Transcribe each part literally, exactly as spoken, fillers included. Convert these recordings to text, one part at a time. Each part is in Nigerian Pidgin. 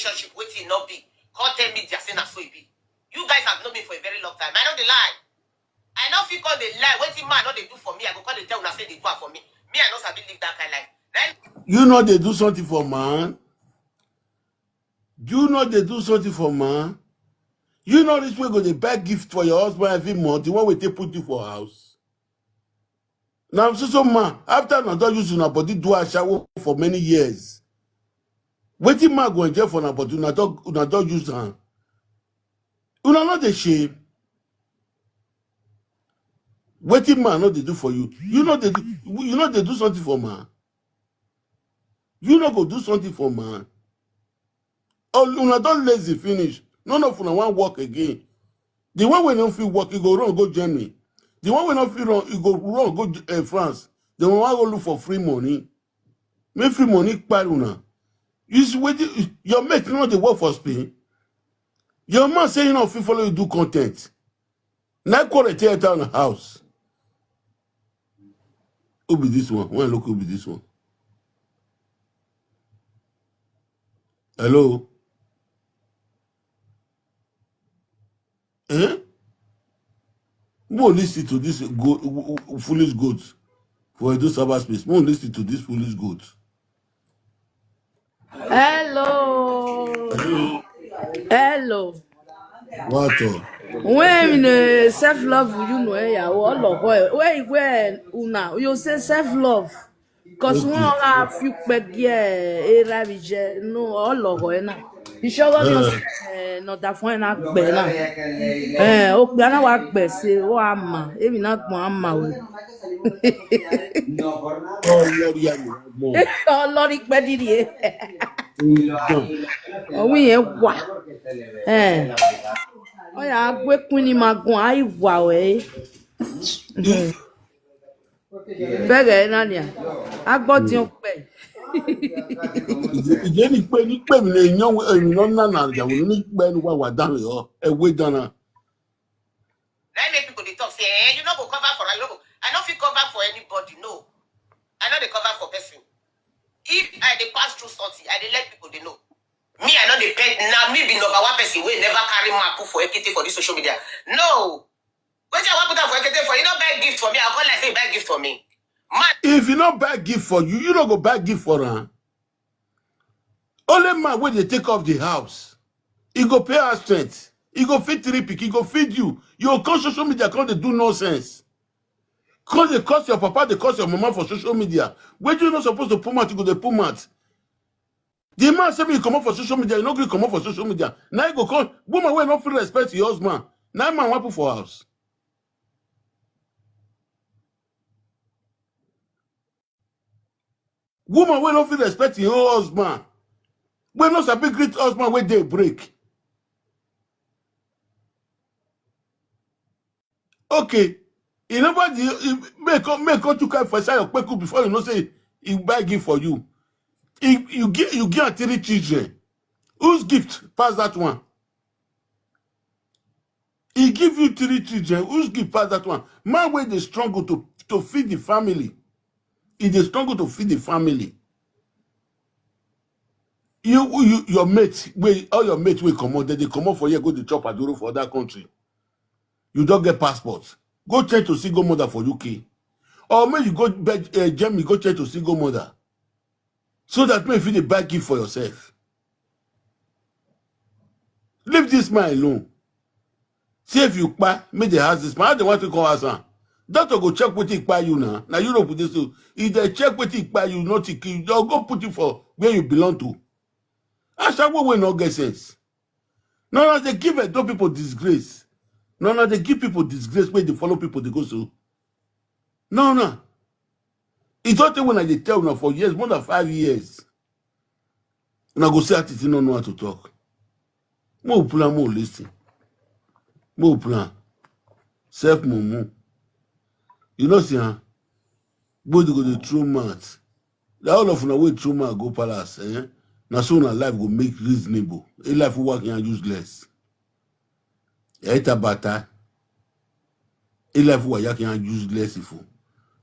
relationship, wetin e no be. Come tell me, say na so e be. You guys have known me for a very long time. I no dey lie. I no fit come dey lie. Wetin man no dey do for me, I go come dey tell una say dey do am for me. Me, I no sabi live that kind life. Na im You know they do something for man. You know they do something for man. You know this way go dey buy gift for your husband every month. The one wey take put you for house. Now so so man, after una don use una body do ashawo for many years, wetin man go enjoy for una body? Una don una don use am. Una no dey shame. Wetin man no dey do for you? You no dey do you no dey do something for man. You no go do something for man. All una don lazy finish. None of una wan work again. The one wey no fit work, e go run go Germany. The one wey no fit run, e go run go uh, France. The one wan go look for free money. Make free money kpai una. You see wetin your mate no dey work for Spain. Your man say he no fit follow you do content. Na quarrel take enter una house. Who be this one? When I look, who be this one? Hello? Eh? Mo listen to this go, foolish goat for Edo cyberspace. Mo listen to this foolish goat. Hello. Hello. What? When uh, self love, you know, eh, yeah, what love, where, where, where, una, you say self love. Cause one of you peg yeah, eh, rabi je, no, all love, eh, na. Iṣẹ́ ọwọ́ mi ọ̀sẹ̀ ẹ̀ nọ̀dà fún ẹ̀ náà gbẹ̀ náà. Ẹ̀ ó gbẹ̀ náà wá gbẹ̀ ṣe ó á mà èmi náà gbọ̀n á mà wẹ̀. Ọlọ́rí ayò ọgbọ́n. Ọlọ́rí pẹ́ dídì ẹ̀. Ọ̀wí yẹn wà. Ẹ̀ ó yà á gbé kún ní ma gun á wà wẹ̀. Bẹ́ẹ̀ náà ni à á gbọ́ tí ó pẹ́. Ìjẹ́ ni pé ní pé mi lè yan èmi náà nà nà ìyàwó ní pé ní wà wà dáhùn yọ ẹ̀wé dáná. Na im make people dey talk say, eh, you no go cover for am, you no go. I no fit cover for anybody, no. I no dey cover for person. If I dey pass through something, I dey let people dey know. Me, I no dey beg. Na me be number one person wey never carry man put for ekete for this social media. No. Wetin I wan put am for ekete for? You no buy gift for me. I go come like say you buy gift for me. Man, If you no buy gift for you, you no go buy gift for am. Only man wey dey take off the house, he go pay house rent, he go feed three pikin, he go feed you. You go come social media, come dey do nonsense. Come dey curse your papa, dey curse your mama for social media. Wetin you no suppose to put mouth, you go dey put mouth. The man say me you comot for social media, you no gree comot for social media. Now you go come, woman wey no fit respect your husband. Now man wan put for house. Woman wey no fit respect im own husband, wey no sabi greet husband wey dey break. Okay, e never di make come make come took am for inside your kpeku before you know say e buy gift for you. E you give you give am three children. Whose gift pass that one? He give you three children. Who's give pass that one? Man wey dey struggle to to feed the family. He dey struggle to feed the family. You you your mate wey all your mate wey comot, dem dey comot for here go dey chop aduro for that country. You don get passport. Go check to single mother for U K. Or make you go beg uh, Germany, go check to single mother. So that make you fit dey buy gift for yourself. Leave this man alone. See if you kpai, make dem ask this man. How dem want to call us am? Doctor go check wetin kpai you na. Na Europe dey so. If dem check wetin kpai you, not kill you, dem go put you for where you belong to. Ashawo wey no get sense. No, no, dey give Edo people disgrace. No, no, dey give people disgrace wey dey follow people dey go so. No, no. E don tey when I dey tell una for years, more than five years. Una go say Atiti no know how to talk. Mo plan, mo listen. Mo plan. Self mumu. You know see, huh? Body go dey throw mouth. Na all of una wey throw mouth go palace, eh? Na so una life go make reasonable. A life wey work yan useless. Eta bata. A life wey work yan useless ifo.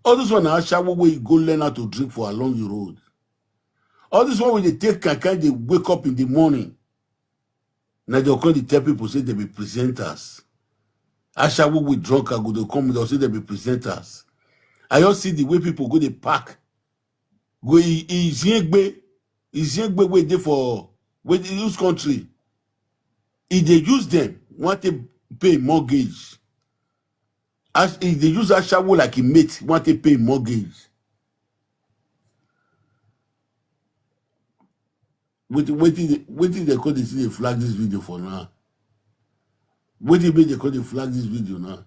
All this one na ashawo wey you go learn how to drink for along the road. All this one wey dey take kankan dey wake up in the morning. Na dem come dey tell people say dem be presenters. Ashawo with drunk, I go dey come, dem say dem be presenters. I just see the way people go dey pack. Go Iziegbe, Iziegbe wey dey for, wey dey use country. E dey use them, want to pay mortgage. As e dey use ashawo like a mate, want to pay mortgage. Wetin, wetin dey, wetin dey call this, dey flag this video for now? Wetin make dey call dey flag this video now?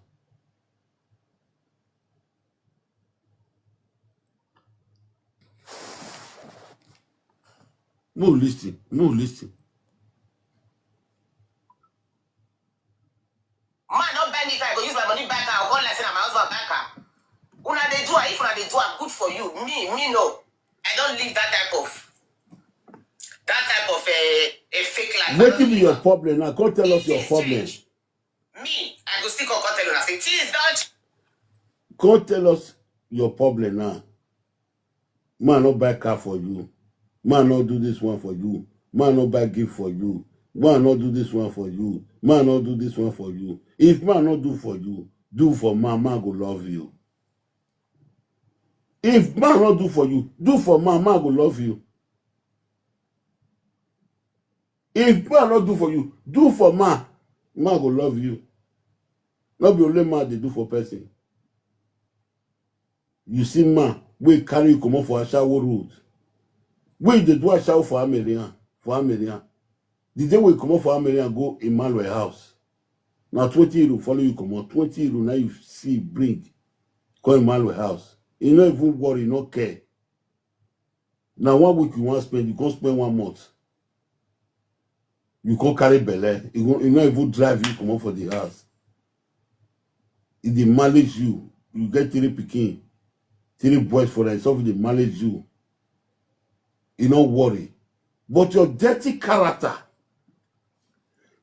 No listen, no listen. Man don buy me car, I go use my money buy car, I go come like say na my husband buy car. Una dey do am, if una dey do am, good for you. Me, me no. I don leave that type of, that type of a, a fake life. I don Wetin be leave your am. Problem now? Come tell us your Things problem. Change. Me, I go still come, come tell una say things don change. Come tell us your problem now. Man no buy car for you. Man no do this one for you. Man no buy gift for you. Man no do this one for you. Man no do this one for you. If man no do for you, do for man, man go love you. If man no do for you, do for man, man go love you. If man no do for you, do for man, man go love you. No be only man dey do for person. You see man wey carry you comot for ashawo road, wey you dey do ashawo for Amerian, for Amerian. The day wey you comot for Amerian go Emmanuel house, na twenty euro follow you comot. Twenty euro na you see bring come Emmanuel house. You no even worry, no care. Na one week you wan spend, you come spend one month. You come carry belle, e go, e no even drive you comot for the house. E dey manage you. You get three pikin, three boys for like, e dey manage you. E no worry. But your dirty character,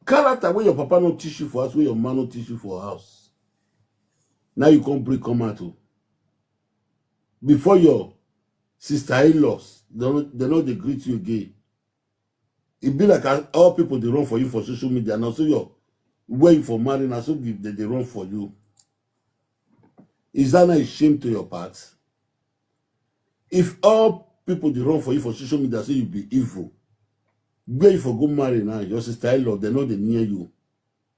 character wey your papa no teach you for house, wey your mama no teach you for house, now you come bring come out o. Before your sister in-laws, dem no, dem no dey greet you again. E be like as all people dey run for you for social media. Na so your, where you for marry, na so dem dey, dey run for you. Is that not a shame to your part? If all people dey run for you for social media, say you be evil, where you for go marry now? Your sister in-law, dem no dey near you.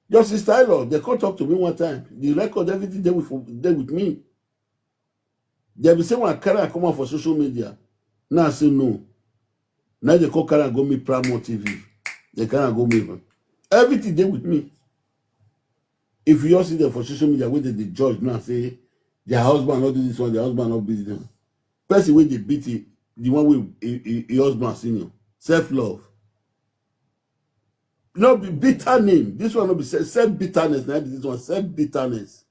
Your sister in-law, dem come talk to me one time. The record, everything dey with, dey with me. Dem be say when I carry am come out for social media, now I say no. Now dem come carry am go meet Pramo T V. Dem carry am go meet am. Everything dey with me. If you all see dem for social media wey dem dey judge now, say their husband no do this one, their husband no beat them. Person wey dey beat it, the one wey e, e, e husband senior. Self love. No be bitter name. This one no be se-, self bitterness. Na be this one, self bitterness.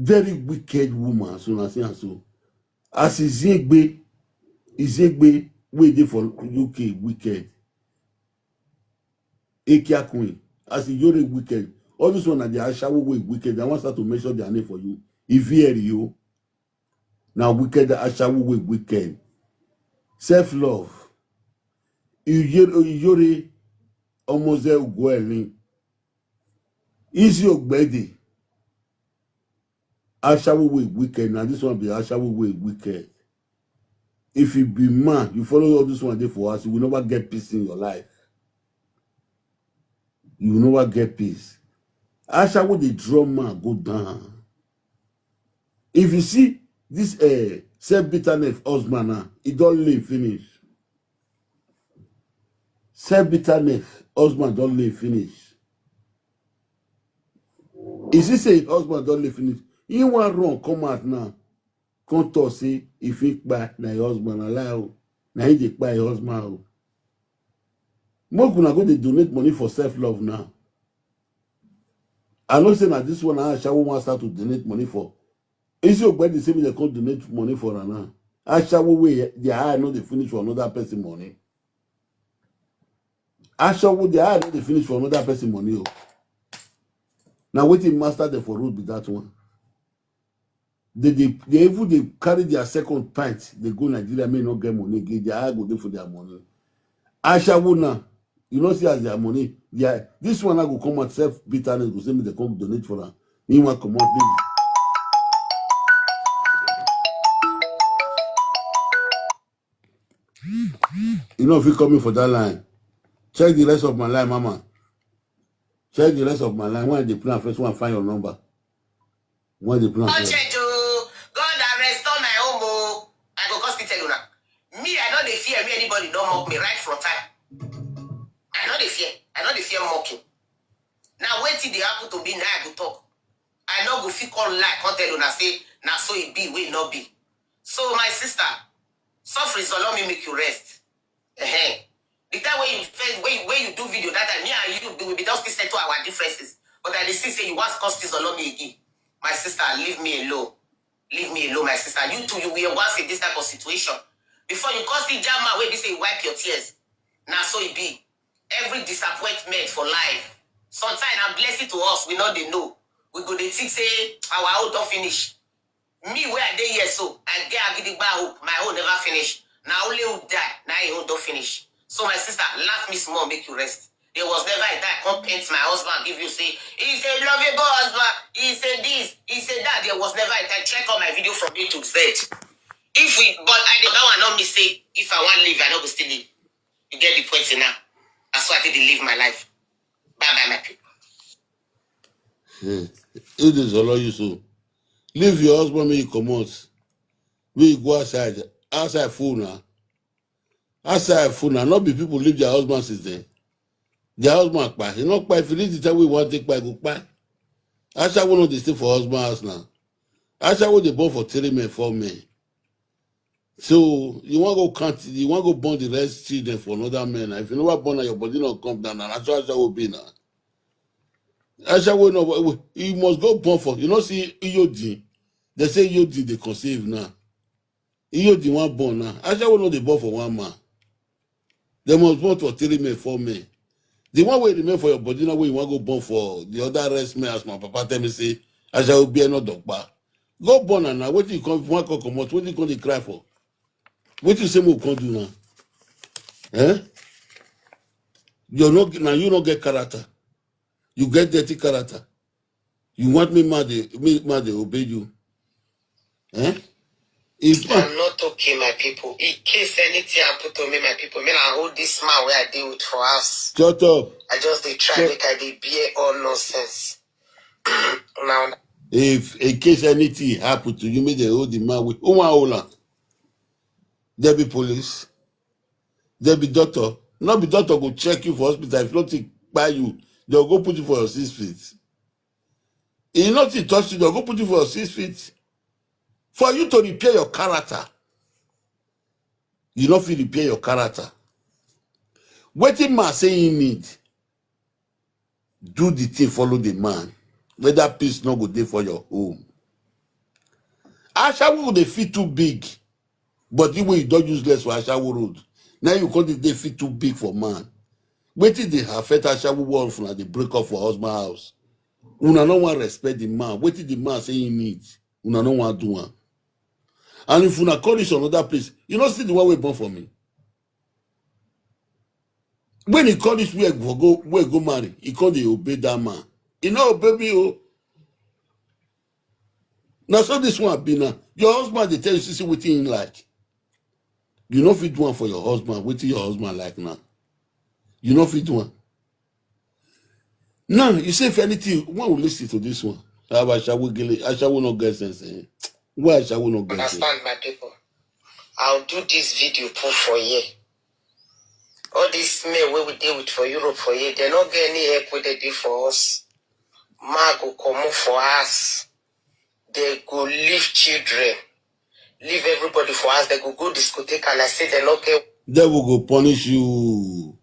Very wicked woman. So na say am so. As Iziegbe, Iziegbe wey dey for U K, wicked. Ekia Queen, as Iyore, wicked. All this one na the ashawo wey wicked. I wan start to mention their name for you. Ivieri o. Na wicked ashawo wey wicked. Self love. Iyore, Iyore Omoze Ugoelin. Easy Ogbede. Ashawo wey wicked. Na this one be ashawo wey wicked. If you be man, you follow all this one dey for house, you will never get peace in your life. You will never get peace. Ashawo dey draw man go down. If you see this, eh, self bitterness husband now, e don lay finish. Self bitterness husband don lay finish. E see say husband don lay finish. He wan run come out now. Come talk say e fit kpai na him husband. Na lie o. Na him dey kpai him husband o. Make una go dey donate money for self love now. I know say na this one na ashawo wan start to donate money for. Easy Ogbede say make dem come donate money for am now. Ashawo wey their eye no dey finish for another person money. Ashawo their eye no dey finish for another person money o. Na wetin master dem for road be that one. They, they, they even dey carry their second pint, dey go Nigeria, make no get money again. Their eye go dey for their money. Ashawo now, You know, see as their money, their, this one I go come out self bitterness, go say me they come donate for am. He want come out, baby. You know, if you coming for that line, check the rest of my line, mama. Check the rest of my line. When they plan first, one find your number. When they plan first. Change o. God that restore my home o. I go come still tell you now. Me, I no dey fear me anybody don mock me right from time. I no dey fear. I no dey fear mocking. Now wetin dey happen to me now I go talk. I no go fit come lie come tell una say na so e be wey e no be. So my sister, suffering Zolomi make you rest. Ehen. The time wey you first wey you wey you do video that time, me and you we be don still settle our differences. But I dey see say you wan come still Zolomi again. My sister, leave me alone. Leave me alone, my sister. You too, you were once in this type of situation. Before you come see jam man wey be say you wipe your tears. Na so e be. Every disappointment for life. Sometimes na blessing to us, we no dey know. We go dey think say our own don finish. Me wey I dey here so, I get agidigba hope, my own never finish. Na only who die, na him own don finish. So my sister, laugh me small, make you rest. There was never a time I come paint my husband give you say he's a lovable husband, he's a this, he's a that. There was never a time. Check all my video from A to Z. If we, but I dey that one not me say if I want leave, I no go still leave. You get the point now. That's why I take dey live my life. Bye bye, my people. Hmm. If this allow you so, leave your husband, make you comot. Make you go outside. Outside full now. Outside full now. Not be people leave their husband since then. Their husband kpai. You not kpai. If you leave the time we want take kpai, go kpai. Ashawo no dey stay for husband house now. Ashawo dey born for three men, four men. So you wan go count, you wan go born the rest children for another man. If you never born, na your body no come down. Na so Ashawo be now. Ashawo no, you must go born for. You know, see Iyodi. They say Iyodi dey conceive now. Iyodi wan born now. Ashawo no dey born for one man. They must born for three men, four men. The one wey remain for your body now, wey you wan go born for the other rest men, as my papa tell me say, Ashawo be no dokpa. Go born am now. Wetin you come, wan come comot? Wetin you come dey cry for? Wetin you say make we come do now? Eh? You no, na you no get character. You get dirty character. You want me mad dey, me mad dey obey you? Eh? If I'm not okay, my people. In case anything happen to me, my people, me na hold this man wey I dey with for house. Shut up. I just dey try make I dey bear all nonsense. Now, If in case anything happen to you, make dem hold the man with who wan hold am? There be police, there be doctor. No be doctor go check you for hospital. If nothing kpai you, they'll go put you for your six feet. If nothing touch you, they'll go put you for your six feet. For you to repair your character, you no fit repair your character. Wetin man say he need, do the thing, follow the man. Whether peace no go dey for your home. Ashawo dey fit too big, but the way you don useless for Ashawo road, now you come dey dey fit too big for man. Wetin dey affect Ashawo, one of una dey break up for husband house. Una no wan respect the man. Wetin the man say he need, una no wan do am. And if una come reach another place, you no see the one wey born for me. When he come this way for go, wey go marry, he come dey obey that man. He no obey me o. Na so this one be now. Your husband dey tell you say wetin he like. You no fit do am for your husband. Wetin your husband like now? You no fit do am. Now you say if anything, when we listen to this one, how Ashawo gele, Ashawo no get sense. Eh? Why Ashawo no get sense? Understand, my people. I'll do this video put for here. All these men wey we dey with for Europe for here, they no get any help wey they dey for us. Ma go comot for us. They go leave children, leave everybody for us. They go go discotheque and I say they no get. Devil go punish you.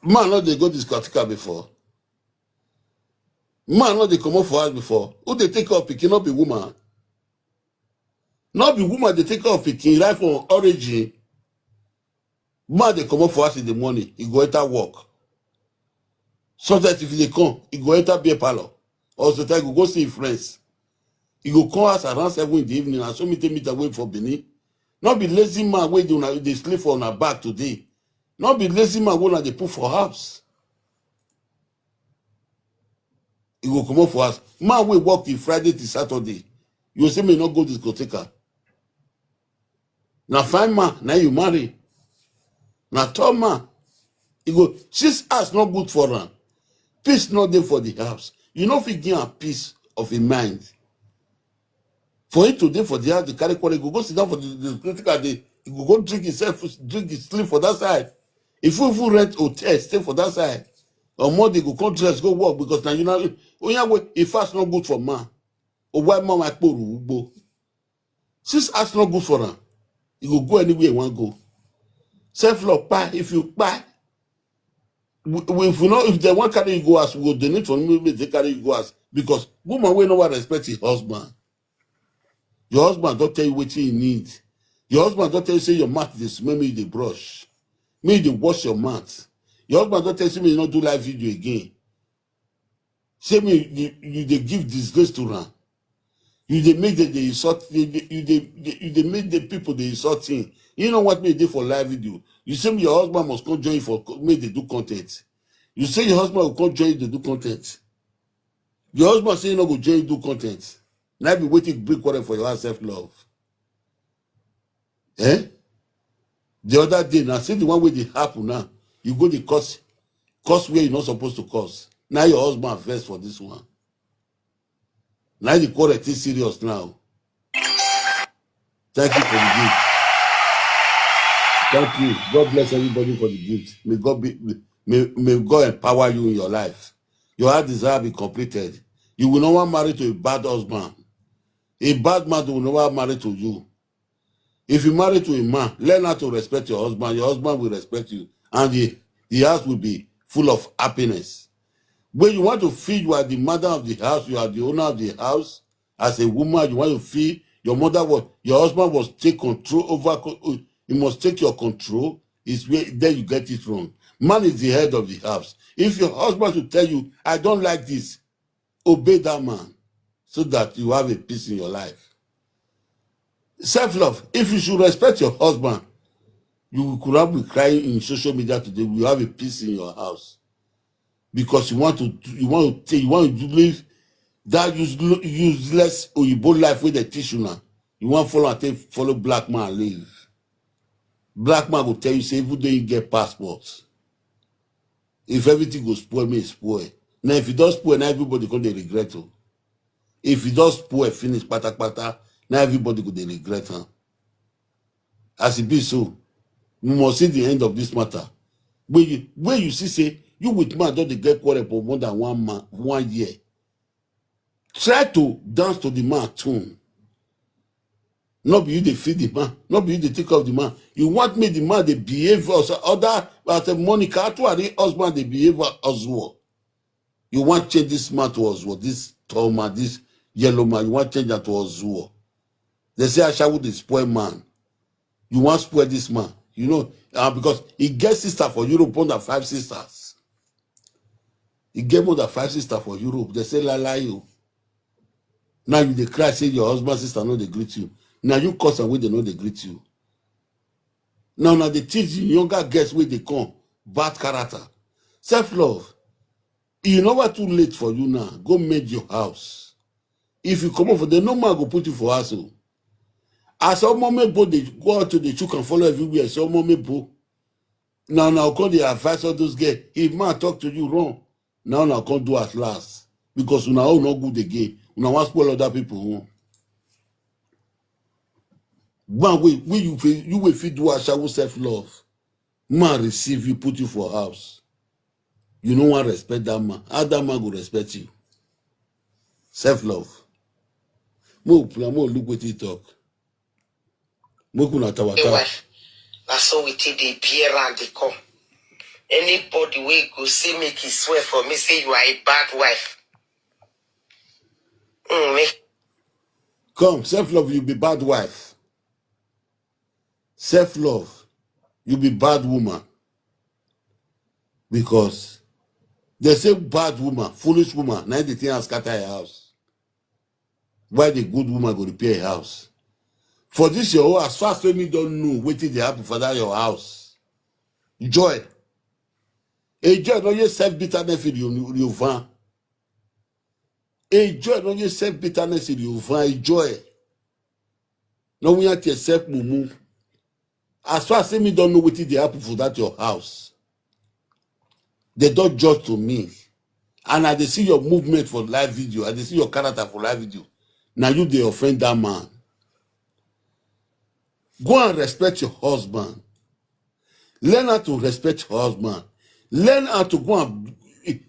Man no dey go discotheque before. Man no dey comot for house before. Who dey take care of pikin? No be woman. No be woman dey take care of pikin right from origin. Man dey comot for house in the morning, he go enter work. Sometimes if he dey come, he go enter beer parlor. Or sometimes he go go see him friends. He go come house around seven in the evening and so me take meet away for Benin. No be lazy man wey dey una dey sleep for una back today. No be lazy man wey una dey put for house. E go comot for house. Man wey work till Friday till Saturday, you go say make e no go discotheque. Na fine man na you marry. Na tall man. E go, since house no good for am, peace no dey for the house. You no fit give am peace of im mind. For him to dey for the house, dey carry quarrel, e go go sit down for the, the critical day. E go go drink himself, drink his sleep for that side. If you even rent hotel, stay for that side. On Monday, go come dress, go work because na you know, oh yeah, wait, if fast no good for man. Oh, why mama kporu ugbo? Since house no good for am, e go go anywhere e wan go. Self love, pa, if you pa, we, we, if we no, if they wan carry you go house, we go donate for me, make they carry you go house because woman wey no wan respect his husband. Your husband don tell you wetin he need. Your husband don tell you say your mouth dey smell, make you dey brush, make you dey wash your mouth. Your husband don tell you say make you no do live video again. Say me you, you dey give disgrace to am. You dey make dem dey insult. You dey you dey you dey make the people dey insult him. You know what make dey for live video. You say me your husband must come join you for co- make dey do content. You say your husband go come join you dey do content. Your husband say he no go join you do content. Na be wetin bring quarrel for your house, self love. Eh? The other day, now see the one wey dey happen now. You go dey curse, curse where you not supposed to curse. Now your husband vex for this one. Now the quarrel is serious now. Thank you for the gift. Thank you. God bless everybody for the gift. May God be may, may God empower you in your life. Your heart desire be completed. You will not want marry to a bad husband. A bad man will never marry to you. If you marry to a man, learn how to respect your husband. Your husband will respect you, and the, the house will be full of happiness. When you want to feel you are the mother of the house, you are the owner of the house. As a woman, you want to feel your mother was your husband was take control over. co- uh, He must take your control. Is where then you get it wrong. Man is the head of the house. If your husband should tell you, "I don't like this," obey that man so that you have a peace in your life. Self love. If you should respect your husband, you could not be crying in social media today. You have a peace in your house because you want to you want to take you want to live that use, useless oyibo life wey dey teach you now. You wan follow and take follow black man live. Black man go tell you say even though you get passport, if everything go spoil, may e spoil. Now if you don spoil, now everybody come dey regret o. If you don spoil finish patapata, now everybody go dey regret am. As e be so, we must see the end of this matter. When you when you see say you with man don dey get quarrel for more than one month, one year, try to dance to the man tune. No be you dey feed the man, no be you dey take care of the man. You want make the man dey behave as other as a Monica Atuari husband dey behave as well. You want change this man to Ozuo, this tall man, this yellow man. You want change that to Ozuo. They say Ashawo dey spoil man. You want spoil this man. You know, uh, because he get sister for Europe, more than five sisters. He get more than five sisters for Europe. They say la la you. Now you dey cry say your husband sister no dey greet you. Now you cause am wey they no dey greet you. Now na dey teach the younger girls wey dey come bad character. Self love. E never too late for you now. Go mend your house. If you comot for there, no man go put you for house o. As omo mebo dey go out to dey chook and follow everywhere, say omo mebo. Now now come dey advise all those girls. If man talk to you wrong, now now come do at last because una own no good again. Una wan spoil other people own. Gban wey wey you fit you wey fit do ashawo self love. Man receive you, put you for house. You no wan respect that man. How that man go respect you? Self love. Mo plan, mo look wetin he talk. Mo kuna tawata. Wife. Na so we take dey bear and dey come. Anybody wey go say make he swear for me say you are a bad wife. Mm, me. Come, self love, you be bad wife. Self love, you be bad woman. Because they say bad woman, foolish woman, na the thing has scatter your house. Why the good woman go repair your house? For this your own, as far as me don't know, waiting they happen for that your house. Joy. A joy no ye self bitterness in your van. A joy no ye self bitterness in your van. A joy. No we at yourself mumu. As far as me don't know what they happen for that your house. They don't judge to me. And I they see your movement for live video. I they see your character for live video. Now you they offend that man. Go and respect your husband. Learn how to respect your husband. Learn how to go and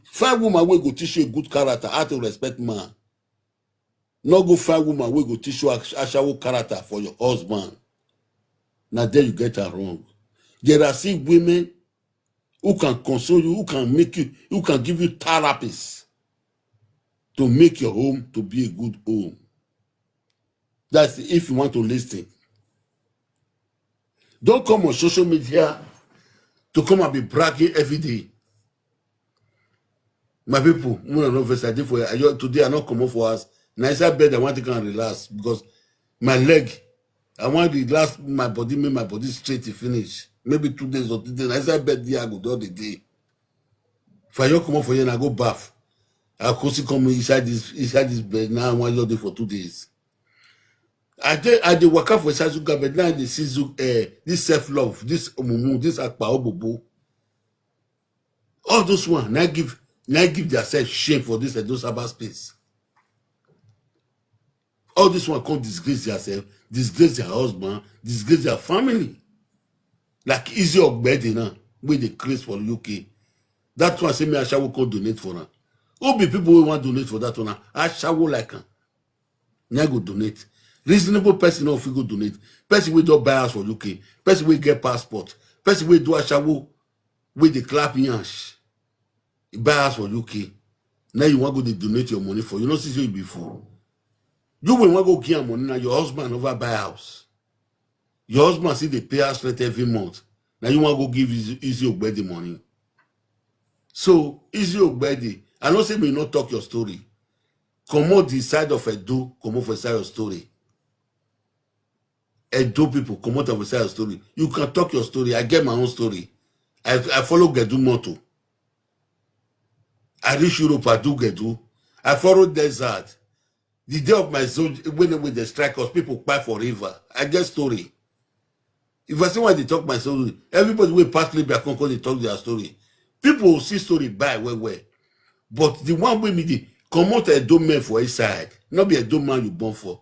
find woman who go teach you a good character, how to respect man. Not go find woman who go teach you ashawo character for your husband. Now there you get her wrong. There are still women who can console you, who can make you, who can give you therapies to make your home to be a good home. That's if you want to listen. Don't come on social media to come and be bragging every day. My people, more than obvious, I did for you. Today I not come up for us. Now inside bed, I want to go and relax because my leg, I want to relax my body, make my body straight to finish. Maybe two days or three days. Now inside bed, there I go do the day. If I don't come up for you and I go bath, I could see come inside this inside this bed. Now I want you there for two days. I dey I dey waka for inside Zuga, but now I dey see Zu uh, this self love, this omumu, this akpa obobo. All those one now give now give themselves shame for this Edo Sabbath space. All this one come disgrace themselves, disgrace their husband, disgrace their family. Like Easy Ogbede now, where they craze for U K. That's why I say me Ashawo come donate for her. Who be people who want donate for that one? Ashawo like her. Now go donate. Reasonable person no fit go donate. Person wey don buy house for U K, person wey get passport, person wey do ashawo, wey dey clap yansh, buy house for U K. Now you wan go dey donate your money for you no see say you be fool. You wey wan go give am money now your husband never buy house. Your husband still dey pay house rent every month. Now you wan go give Easy Easy Ogbede money. So Easy Ogbede, I know say me no talk your story. Comot the side of Edo, comot for inside your story. Edo people, comot for inside your story. You can talk your story. I get my own story. I, I follow Gedu motor. I reach Europe, I do Gedu. I follow desert. The day of my zone, when they strike us, people cry for river. I get story. If I say why they talk my story, everybody will pass Libya come come they talk their story. People will see story by well well. But the one wey me dey comot Edo men for inside, no be Edo man you born for.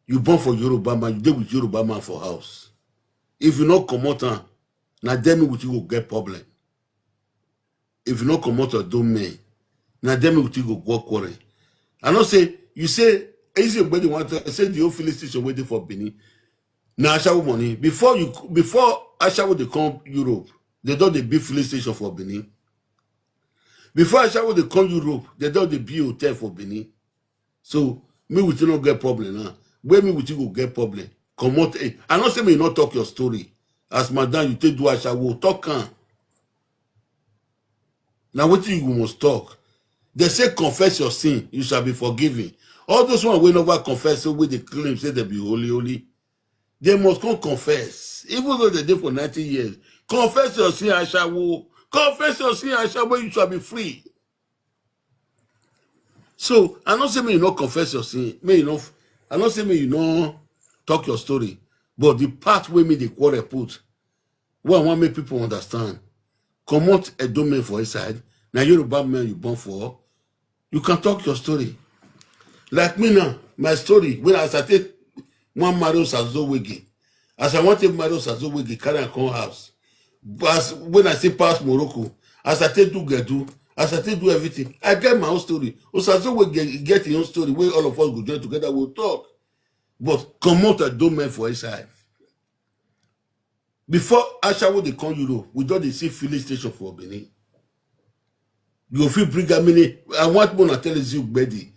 You born for Yoruba man, you dey with Yoruba man for house. If you no comot am, na dem me with you go get problem. If you no comot Edo men, na dem me with you go go quarrel. I no say you say Easy Ogbede want to say the whole filling station wey dey for Benin. Na ashawo money. Before you before ashawo dey come Europe, they don dey build filling station for Benin. Before ashawo dey come Europe, they don dey build hotel for Benin. So me with you no get problem now. Where me with you go get problem? Comot. Eh, I no say me you no talk your story. As madam, you take do ashawo, talk am. Now wetin you must talk? They say confess your sin, you shall be forgiven. All those one wey never confess, so wey dey claim say they be holy, holy, they must come confess. Even though they dey for ninety years, confess your sin, ashawo. Confess your sin, ashawo, you shall be free. So I no say me you no confess your sin, me you no, I no say me you no talk your story, but the part wey me dey quarrel put, wey I wan make people understand, comot Edo men for inside, na Yoruba men you born for, you can talk your story. Like me now, my story, when as I take wan marry Osazo Wege, as I wan take marry Osazo Wege, carry am come house. But as when I say pass Morocco, as I take do Gedu, as I take do everything, I get my own story. Osazo Wege get his own story wey all of us go join together, we will talk. But comot Edo men for inside. Before ashawo dey come Europe, we don dey see filling station for Benin. You go fit bring am many. I want more tell you, Gbedi.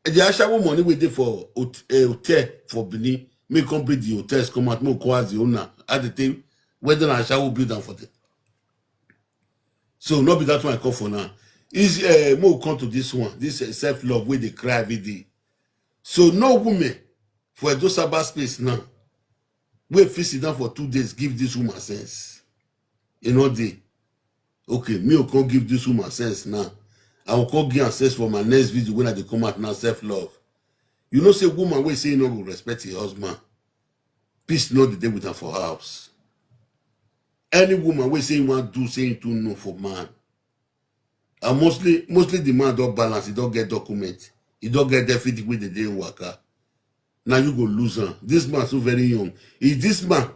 The ashawo money wey dey for hot- eh, hotel for Benin, make come bring the hotels come out, make come ask the owner how they take whether na ashawo build am for them. So no be that one I come for now. Is uh, make we come to this one, this uh, self love wey dey cry every day. So no woman for Edo Saba space now wey fit sit down for two days give this woman sense. E no dey. Okay, me go come give this woman sense now. I will come give am sense for my next video when I dey come out now, self love. You know say woman wey say e no go respect her husband, peace no dey dey with am for house. Any woman wey say e wan do, say e too know for man, and mostly mostly the man don balance, e don get document, e don get everything wey dey dey waka. Now you go lose am. This man so very young. If this man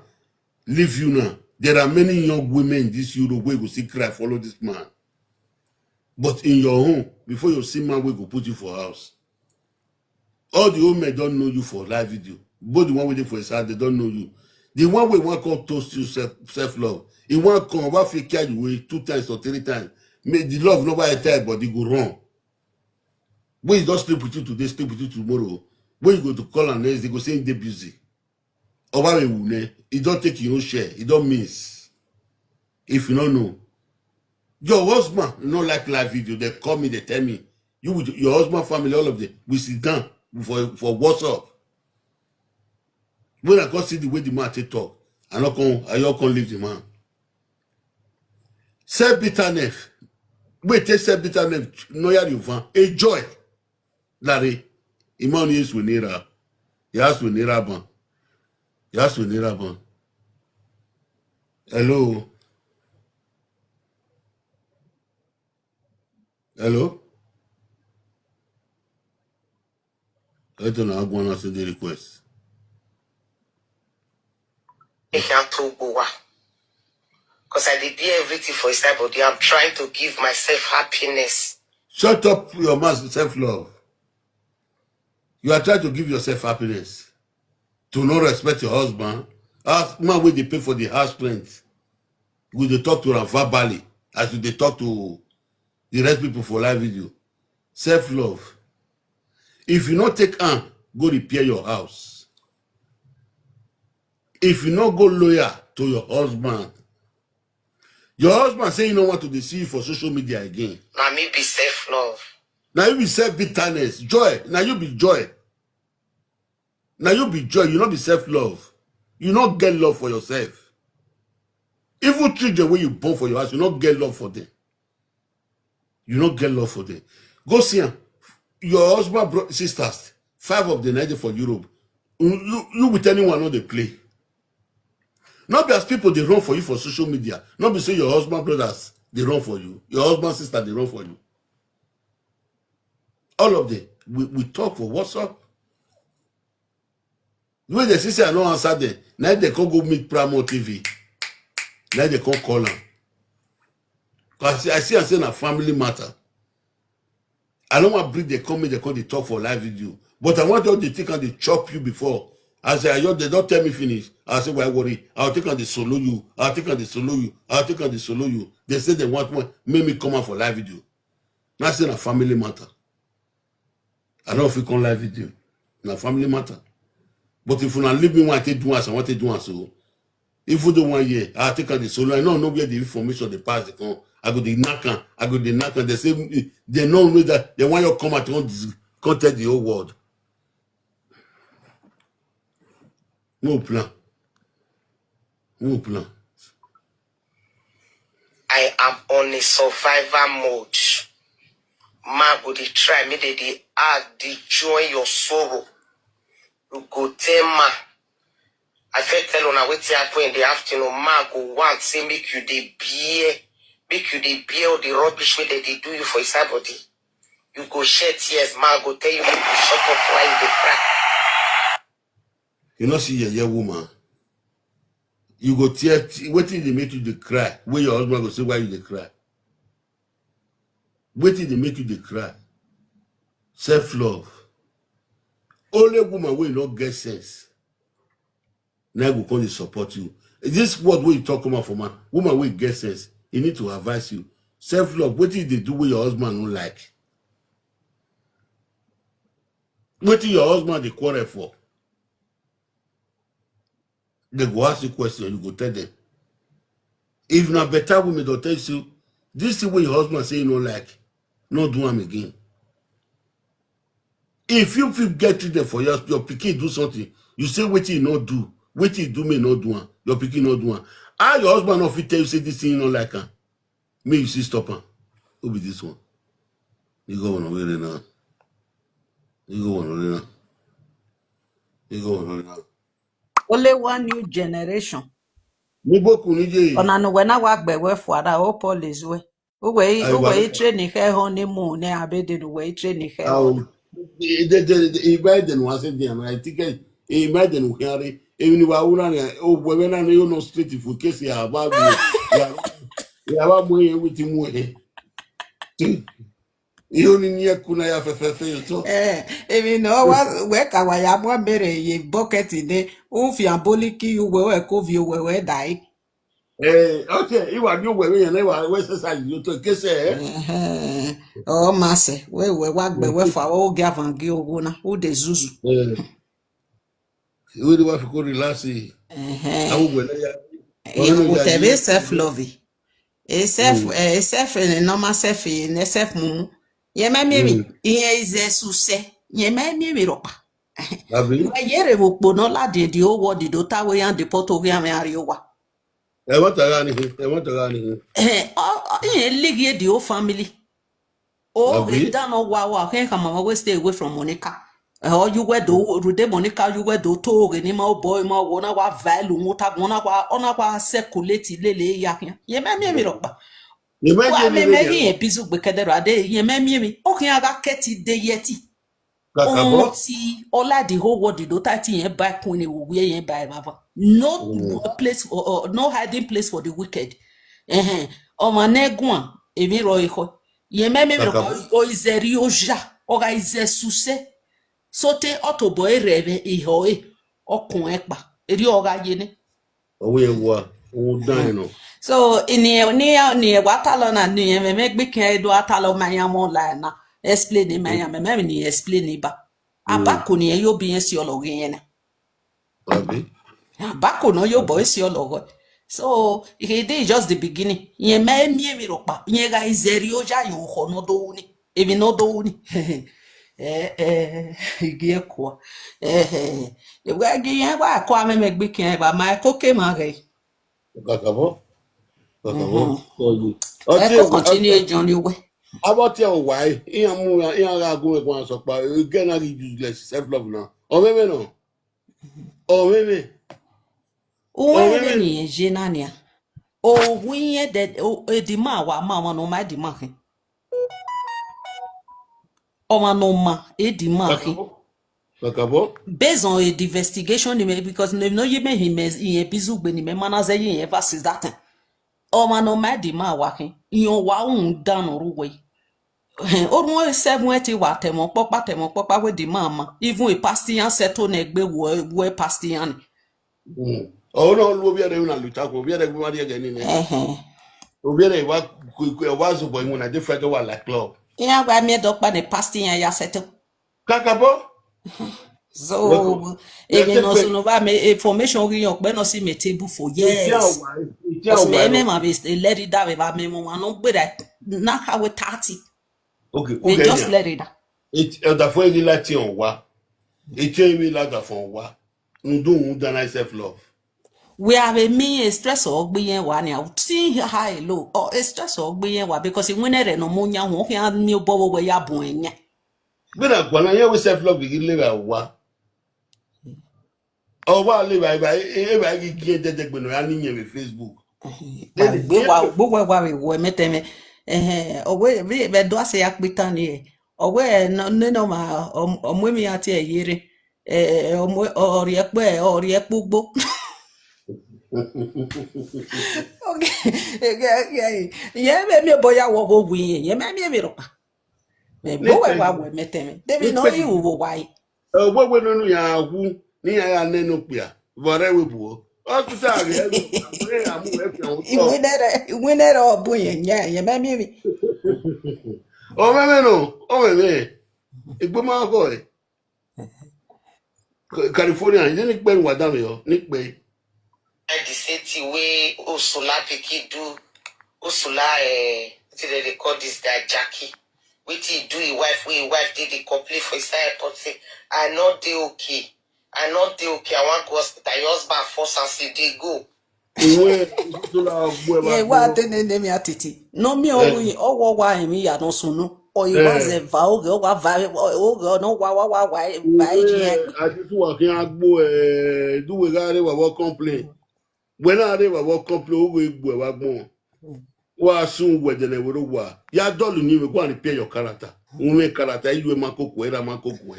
leave you now, there are many young women in this Europe wey go still cry follow this man. But in your home, before you see man wey go put you for house, all the old men don know you for live video. Both the one wey dey for inside, they don know you. The one wey wan come toast you self self love, e wan come, wan fit carry you away two times or three times. Make the love never enter your body, go run. When you don sleep with you today, sleep with you tomorrow, when you go to call am next, they go say e dey busy. Oba wey wune, e don take your own share, e don miss. If you no know, your husband no like live video. They call me, they tell me, you with your husband family, all of them, we sit down for for WhatsApp. When I come see the way the man take talk, I no come, I no come leave the man. Self bitterness. Wey take self bitterness, no ya you van. Enjoy. Larry, imam ni Yesu nira. Ya su nira ban. Ya su nira ban. Hello. Hello. Eto na agwana send the request. Because I dey bear everything for inside body. I'm trying to give myself happiness. Shut up your mouth, self love. You are trying to give yourself happiness. To not respect your husband. As man wey dey pay for the house rent, we dey talk to am verbally as we dey talk to the rest people for live video. Self love. If you no take am go repair your house, if you no go loyal to your husband, your husband say he no want to dey see you for social media again. Na me be self love. Na you be self bitterness. Joy, na you be joy. Na you be joy. You no be self love. You no get love for yourself. Even children wey you born for your house, you no get love for them. You no get love for them. Go see am. Your husband bro sisters, five of them na dey for Europe. You, you, you with anyone no dey play. No be as people dey run for you for social media. No be say your husband brothers dey run for you. Your husband sister dey run for you. All of them, we, we talk for WhatsApp. When they see say I no answer them, na they come go meet Pramo T V. Na they come call am. 'Cause I see, I see am say na family matter. I no wan bring the come, make they come dey talk for live video. But I want all the thing can dey chop you before. I say, I just, they don tell me finish. I say, why worry? I'll take am dey solo you. I'll take am dey solo you. I'll take am dey solo you. They say they want one, make me come out for live video. Na say na family matter. I no fit come live video. Na family matter. But if una leave me, one take do as I want to do am so. Even though one year, I take am dey solo. I no know where the information dey pass dey come. I go dey knack am. I go dey knack am. They say, mm, they no know that they want you come out come dis-, come tell the whole world. No plan. No plan. I am on a survival mode. Ma go dey try, make they dey add, dey join your sorrow. You go tell ma. I fit tell una wetin happen in the afternoon. Ma go want say make you dey bear, make you dey bear all the rubbish wey they dey do you for inside body. You go shed tears. Ma go tell you make you shut up, why you dey cry. You no see yeye woman. You go tear, te-, wetin dey make you dey cry? Wey your husband go say, why you dey cry? Wetin dey make you dey cry? Self love. Only woman wey no get sense na go come dey support you. This word wey you talk come out for man, woman wey get sense, e need to advise you. Self love, wetin you dey do wey your husband no like? Wetin your husband dey quarrel for? They go ask you question, you go tell them. If na better women, they'll tell you, this thing wey your husband say you no like, no do am again. If you fit get children for your, your pikin do something, you say wetin you no do, wetin you do me no do am, your pikin no do am. How your husband no fit tell you say this thing you no like am? Make you still stop am. Who be this one? You go on over there now. You go on over there now. You go on over there now. Only one new generation. Nígbòkú níjẹ́ yìí. Ona no wena wa gbe we for that all police we. Uwe Ayo, uwe wa- i train he honeymoon ne abede no we i train he. Awo. Ìbá ẹ̀dẹ̀ nù wá sí di àná. I think ìbá ẹ̀dẹ̀ nù kí n rí. Èmi ni wàá wúrà ni. O bọ̀ ẹ̀bẹ̀ náà ni yóò nọ straight for case yà bá bí. Yà bá mú ẹyẹ wí ti mú ẹ. Yóò ní ní ẹkú náà yà fẹ́fẹ́fẹ́ yóò tọ́. Eh, èmi náà wá wẹ́ẹ̀ka wáyà mọ́ bẹ̀rẹ̀ yé bọ́kẹ́tì ní ń fi àbólí kí wẹ́wẹ́ kó fi wẹ́wẹ́ dà í. Ẹ ọtí ẹ ìwà ní òwò ẹ̀rọ yẹn náà ìwà wẹ́sẹ̀ sáyé yóò tọ́ kése ẹ̀. Ọ máa sẹ̀ wẹ́wẹ́ wá gbẹ̀wẹ́ fà ó gé àvàngé owó náà ó dé zuzu. Ìwé ni wàá fi kó relax yìí. Àwọn òwò ẹ̀rọ yà. Èèyàn kò tẹ̀lé self love. A self, a self, a normal self, a self mumu. Yẹn mẹ́ mi mi, ìyẹn is a success. Yẹn mẹ́ mi mi rọ̀pà. Àbí? Wọ́n yé rè wò pò náà láti di owó dìdó táwọn èèyàn dé pọ́tò orí àwọn àríwá. Ẹ wọ́n tẹ̀ra ni. Ẹ wọ́n tẹ̀ra ni. Ìyẹn league yé the whole family. Oh, Àbí? Dano wa wa, can't come away, stay away from Monica. Or you were do, Rude Monica, you were do to, any more boy, more one hour, value, what I wanna wa, on our circulate, lele, yakin. Ye me me me ropa. Ìmọ̀ Wa ẹ̀jẹ̀ me mi me rẹ̀. He pisu gbekede rade, ye me me me. Okay, I got Katie de yeti. Kàkàbọ̀. Ohun tí ọlá the whole world dìdó tá tí yẹn bá kún ni òwe yẹn bá ẹ bàbá. No place for uh, no hiding place for the wicked. Ẹhẹn. Ọmọ nẹgùn à èmi rọ ikọ. Yẹn mẹ́mí mi rọ Kàkàbọ̀. O ìzẹ̀rí ọjà ọ̀gá ìzẹ̀sùsẹ́. Sóté ọ̀tọ̀bọ̀ èrè rẹ̀ ìhọ̀ ẹ̀ ọkùn ẹ̀ pa. Èrè ọ̀gá yé ni. Owó yẹn wà. Owó dán ẹ̀ nà. So ìnìyẹn ní ní ẹ̀ wá tá lọ náà ní ẹ̀ mẹ́mẹ́ gbé kí ẹ̀ dọ́ tá lọ máa yàn mọ́ láì náà. Explain ní máa yàn mẹ́mẹ́ mi ní explain ní bá. Àbá kò ní ẹ̀ yóò bí yẹn sí ọlọ́gẹ́ yẹn náà. Àbí? Àbá kò náà yóò bọ̀ ẹ́ sí ọlọ́gọ́. So ìkéde is just the beginning. Yẹn mẹ́ mi èmi rò pa. Yẹn ra ìzẹ̀rí ó já yòó kọ̀ náà dówó ni. Èmi náà dówó ni. Ẹ ẹ igi ẹ kọ́. Ẹ ẹ ìwé igi yẹn wà kọ́ amẹ́mẹ́ gbé kí ẹ bá máa kó ké máa rẹ̀. Kàkàbọ̀. Kàkàbọ̀. Ọyẹ. Ẹ kó continue ẹ jọ ni wẹ́. Abọ́ tí ẹ ò wáyé, ìyẹn mú ìyẹn ara agun ẹ̀gbọ́n sọ pa, again, na useless, self love náà. Ọ̀mẹ́mẹ́ náà. Ọ̀mẹ́mẹ́. Uwe ne ni eje na nia. O hu ye de o edima wa ma wa no ma edima he. O ma no ma edima he. Kàkàbọ̀. Based on a investigation ni me because no no ye me he me ye bizugbe ni me mana ze ye ever since that time. O ma no ma edima wa he. Iyan wa un dano ruwe. Orun seven eti wa temo popa temo popa we di mama. Even a pastian seto na egbe wo wo pastian. Ọ̀hún náà lu obi ẹ̀rẹ̀ ìwọ̀n àlùtà kò obi ẹ̀rẹ̀ gbọ́n adìẹ gẹ̀ nínú. Obi ẹ̀rẹ̀ ìwà ìwà zùbọ̀ ìwọ̀n àti fẹ́kẹ̀ wà like club. Iya gba mi do pa ni pastian ya seto. Kàkàbọ̀. So ege no so no ba me information ri yan pe no si me table for Ìtí years. Àwà ìtí Because Àwà me ẹ̀rọ. me ma be let it down ba me mo ma no gbe that na how we thirty. Okay, We okay. just let it down. Ọ̀dà fún ẹ̀rí láti hàn wá. Ìtí ẹ̀rí láti fún wa. Ndóhùn dáná self love. We have a me a stress or be yen wa ni. See high low or a stress or be yen wa because when there no mo nya won ke an ni bo we ya bon yen. Gbẹ̀dà kwana yẹn wí self love yìí lè ra wa. Ọwọ́ àlè báyìí báyìí ẹ báyìí kí ẹ jẹ́jẹ́ gbẹ̀nà ya níyẹn wí Facebook. Gbogbo wa gbogbo wa we wo meteme. Eh, owe we be do ase ya pitan ni. Owe no ne no ma omo mi ati eyere. Eh, omo ori epe ori epugbo. Okay. Ye me mi boya wo go wi ye me mi mi ro pa. Me bo we wa we meteme. Debi no yi wo wa yi. Ọwọ́ wẹ̀ nínú yà á kú ní yà á nẹ́nu pìà. Bọ̀rẹ́ wẹ̀ bù ọ́. Hospital rẹ̀ ẹ̀ àmú ẹ̀ fi àwọn tọ́. Iwinere iwinere obu ye ye ye me mi mi. Ọmọ mi nù, ọmọ mi. Ìgbó máa kọ̀ ẹ̀. California, ìdí ní pẹ́ ń wà dá mi yọ, ní pẹ́. I the same thing wey Osula pikin do. Osula, eh, wetin dem dey call this guy Jackie. Wetin he do him wife, wey him wife dey dey complain for inside airport say, "I no dey okay. I no dey okay. I wan go hospital." Your husband force am say, "Dey go." Iwe, to la gbe wa. Ye wa de ne ne mi atiti. No mi o wi o wo wa mi ya no sunu. O ye wa ze va o ge o wa va o ge o no wa wa wa wa va e je. Ati tu wa kin agbo e du we ga re wa wo complain. When I re wa wo complain o we gbo e wa gbon. Wa sun we de ne we ro wa. Ya dolu ni we go and repair your character. Unwe character, you man koko, era man koko.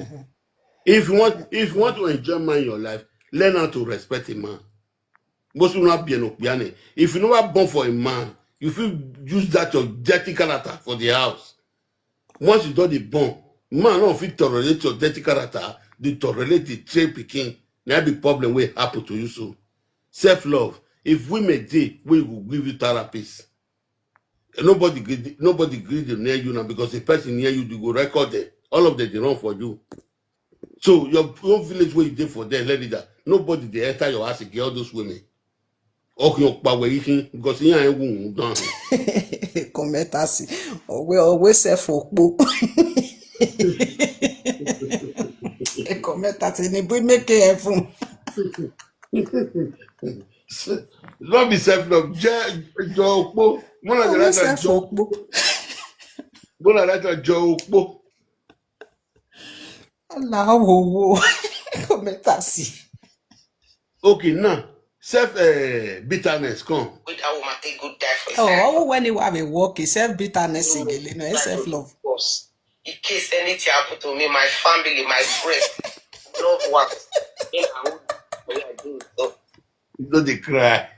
If you want, if you want to enjoy man in your life, learn how to respect a man. Most people not be an okpiane. If you never born for a man, you feel use that your dirty character for the house. Once you don dey born, man no fit tolerate your dirty character, dey tolerate the train pikin. Na be problem wey happen to you so. Self love. If women dey wey go give you therapist, nobody gree, nobody gree dey near you now because the person near you dey go record them. All of them dey run for you. So your own village wey you dey for there, let leader. Nobody dey enter your house again. All those women. Okay, your power you think because you ain't wound down. Commentasi. Owe owe self okpo. Commentasi ni we make heaven. No be self love. Je jo okpo. Mo na Owe dey self jo. Okpo. Mo na dey jo okpo. Ala wo wo. Commentasi. Okay, now self uh, bitterness come. With that woman, take good die for Oh, self. oh, when you have a work, self bitterness again, you know, self love. Boss. In case anything happen to me, my family, my friend, loved ones, then I would, I do it. So, You know they cry.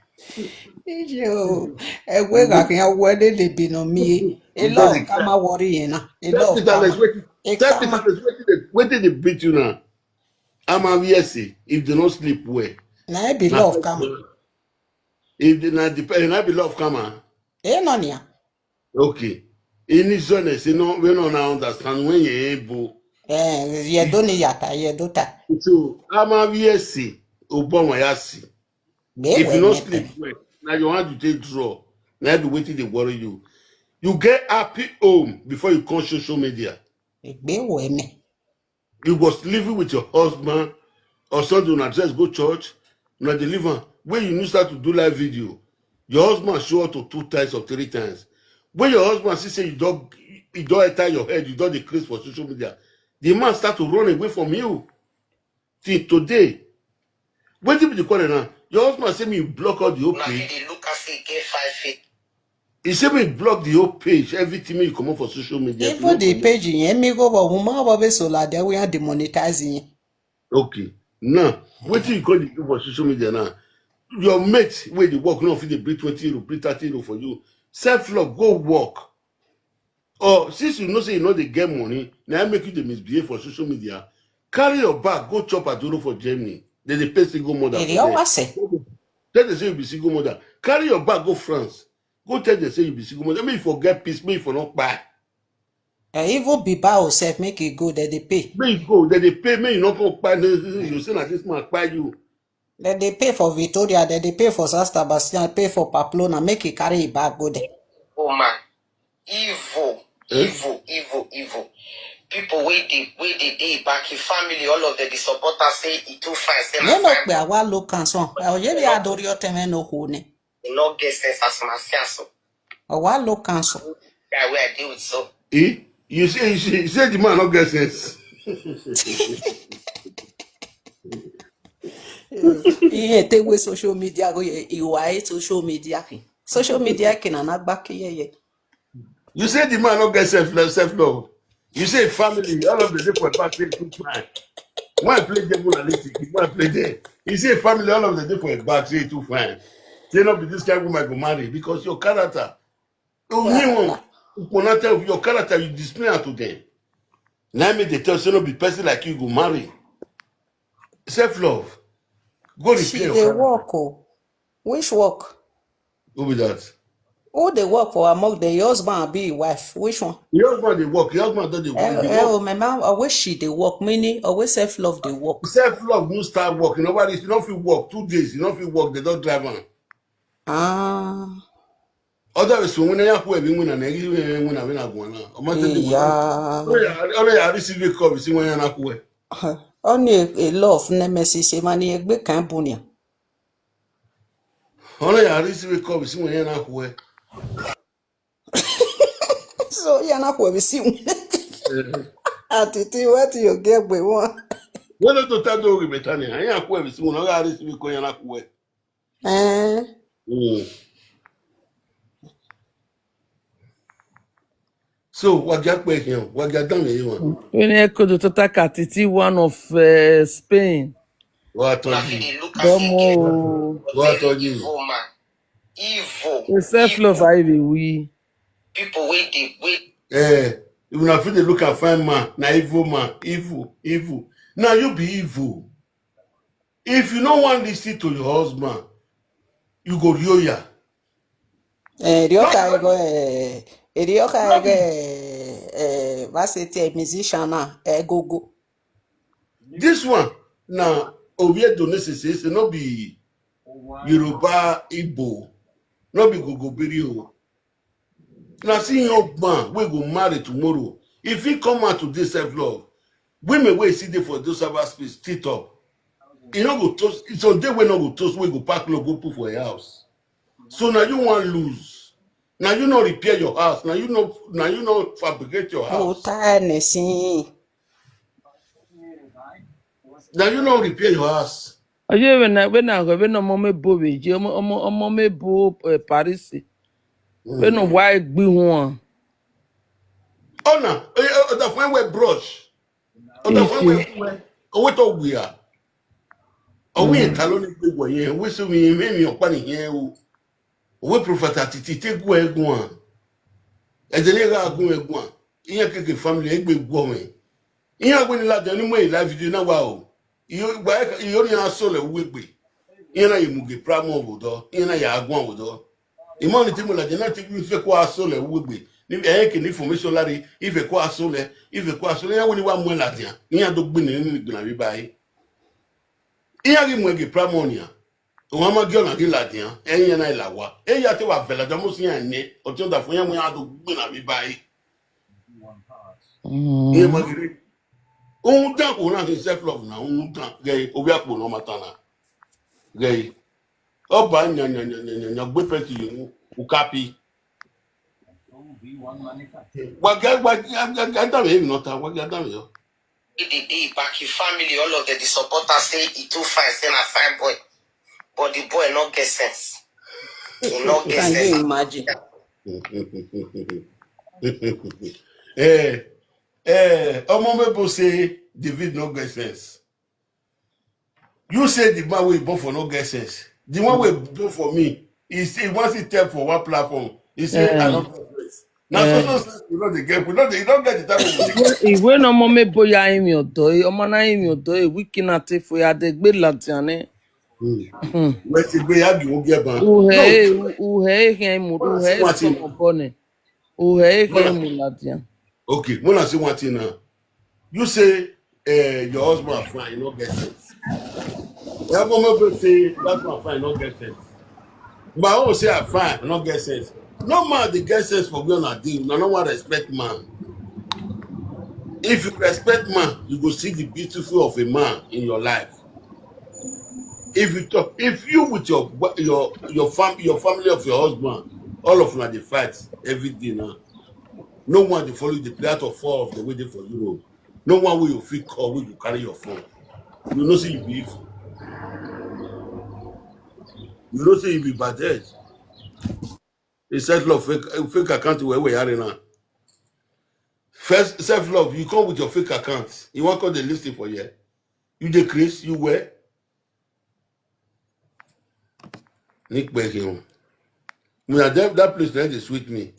Yo, ewe ga kan wo de le bi no mi. A You lot know they of karma worry na. A lot Self of karma. bitterness waiting. A Self karma. Bitterness waiting. They waiting they beat you now. I'm a V S C. If they don't sleep well. Na e be love karma. If they not depend, not be love karma. E no nia. Okay. In this zone, you know, we don't now understand when you able. Eh, ye do ni yata, ye do ta. So I'm a V S C. Obama yasi. Be If we you don't me sleep well, now your hand you take draw. Now be waiting they worry you. You get happy home before you come social media. Be we me. You was living with your husband or something on address go church. Now they live on where you knew start to do live video. Your husband show up to two times or three times. When your husband see say you don't you don't enter your head, you don't decrease for social media. The man start to run away from you. Till today. What did you call it now? Your husband say me block out the whole now page. They look and say, get five feet. He say me block the whole page. Everything me you come up for social media. Even the page yen mi go but woman go be so la there we are demonetizing. Okay. Now, what do you call the people for social media now? Your mate where they work now fit they bring twenty euro, bring thirty euro for you. Self love, go work. Or since you know say you know they get money, now make you the misbehave for social media. Carry your bag, go chop at Euro for Germany. Then they pay single mother. Eri For o there. wa se. Tell them say you be single mother. Carry your bag, go France. Go tell them say you be single mother. Make you forget peace, make you for not buy. Eh, even Bilbao self make e go, then they pay. Make you go, then they pay, make you not come buy. You say na this man buy you. Then they pay for Victoria, then they pay for San Sebastian, pay for Pamplona, make e carry e bag go there. Oh man. Evil, Eh? Evil, evil, evil. People where they where they day back in family, all of them they support us say it too fine. Say You know, fine. Pe awa low council. Oh, ye be adori o teme no ho ne. They not get sense as my siaso. Awa low council. Guy where I deal with so. Eh? You say you say, you say the man not get sense. He take away social media go. He why social media. Social media can anagba ye ye. You say the man not get self love, self love. You say family, all of the people back say too fine. When I play game, when I listen, when I play there, you say family, all of the people back say too fine. Say not be this kind of woman go marry because your character. Oh, me one. Upon tell your character, you display to them. Now me they tell say no be person like you go marry. Self love. Go She repair your dey character. Work oh. Which work? Who be that? Who dey work for among the husband and be wife? Which one? Your husband they work. Your husband don't they work. Eh, eh, oh, my mom, always she dey work. Meaning, always self love dey work. Self love no start work. You know what? If you don't feel work two days, you don't feel work. They don't drive on. Ah, Otherwise, when I have who have been winning, I give you when I win. I'm not telling you. yeah. Only I receive a call. You see when I have who. Only a, a love nemesis. Emani egbe kan bunya. Ona ya receive call, we see when na who. So yeah, na who we see. Atiti, what you get we one. Whether to tell you we better ni. Anya who we see when na receive call ya na who. Eh. Mm. So, wagia pe hian, wagia dan me wan. When I could to attack Atiti, one of uh, Spain. Wa to Una fit ji. dey look as Domo a o. Wa to ji. Evil man. Evil. The self love I be we. People wey dey wait. Eh, if una fit dey look at fine man, na evil man, evil, evil. Now you be evil. If you no wan listen to your husband, you go rioya. Eh, rioka ego eh, rioka ego eh, eh, what's it, a musician na, eh, go go. This one na Oviedo necessary, say no be Yoruba Igbo, no be Gogobiri o. Na see young man wey go marry tomorrow. If he come out to this self love, women wey see dey for those cyber space still top. E no go toast. It's on day wey no go toast wey go pack love go put for your house. So now you wan lose. Now you no repair your house. Now you no now you no fabricate your Oh, house. tiredness. Eh. Now you no repair your house. Oye, when I when I when no mama bo we je omo omo omo me bo eh, Paris. When no why gbi one. Ona, eh, eh, the fine way brush. Ona fine way. Owe to we are. Owe taloni pe wo yen. We so mi me mi opa ni yen o. Owe prophet Atiti te gu egun an. Edele ga gun egun an. Iyan keke family egbe gu owe. Iyan gbe ni la de ni mo e live video na wa o. Iyo gba iyo ni aso le wu egbe. Iyan na ye muge pramo obodo. Iyan na ya gun obodo. Imo ni ti mo la de na ti mi fe ko aso le wu egbe. Ni e ke ni information lare, ife ko aso le, ife ko aso le, iyan wo ni wa mo la de. Iyan do gbe ni ni gbe na bi bayi. Iyan ri mo ege pramo ni a. Won ma gi ona gi ladian, eyin na ilawa. Eya te wa vela da mo si yan ni, o ti o da fun yan mo yan do gbe na mi bayi. Iyan ma gire. Un dan ko na self love na, un dan. Ge obi apo no matana. Ge. Oba nya nya nya nya nya gbe peti yin u kapi. Wa ga wa ga ga da me no ta, wa ga da me yo. Wey dey dey back, him family, all of them dey support am, say e too fine, say na fine boy. But the boy no get sense. He no get Can sense. You imagine? Eh, eh, omo me bo say David no get sense. You say the man wey born for no get sense. The one wey born for me, he say he wants to tell for one platform. He say I don't get sense. Now so so say we no dey get, we no dey, you don't get the type of money. Iwe no mo me boya imi odo e, omo na imi odo e, wiki na te fo ya de gbe ladian ni. Wọ́n ti gbé yàgì wọ́n gẹ̀ ban. Uhe uhe he mu Wọ́n uhe sì wá ti so mo bone. Uhe he mu ladian. Okay, when I say one thing now, you say uh, your husband fine, you no get sense. Your woman go say that one fine, no get sense. But I won't say I fine, no get sense. No man dey get sense for where una dey. Una no wan respect man. If you respect man, you go see the beautiful of a man in your life. If you talk, if you with your wa- your your fam your family of your husband, all of una dey fight every day now. No one dey follow the play out of four of the way dey for Europe. No one wey you fit call wey you carry your phone. You know say you be evil. You know say you be bad head. A self love fake, fake account wey we are now. First self love, you come with your fake account. You wan come dey listen for here. You dey craze, you were. Nick Beckham. Me, I that, that place that dey sweet me.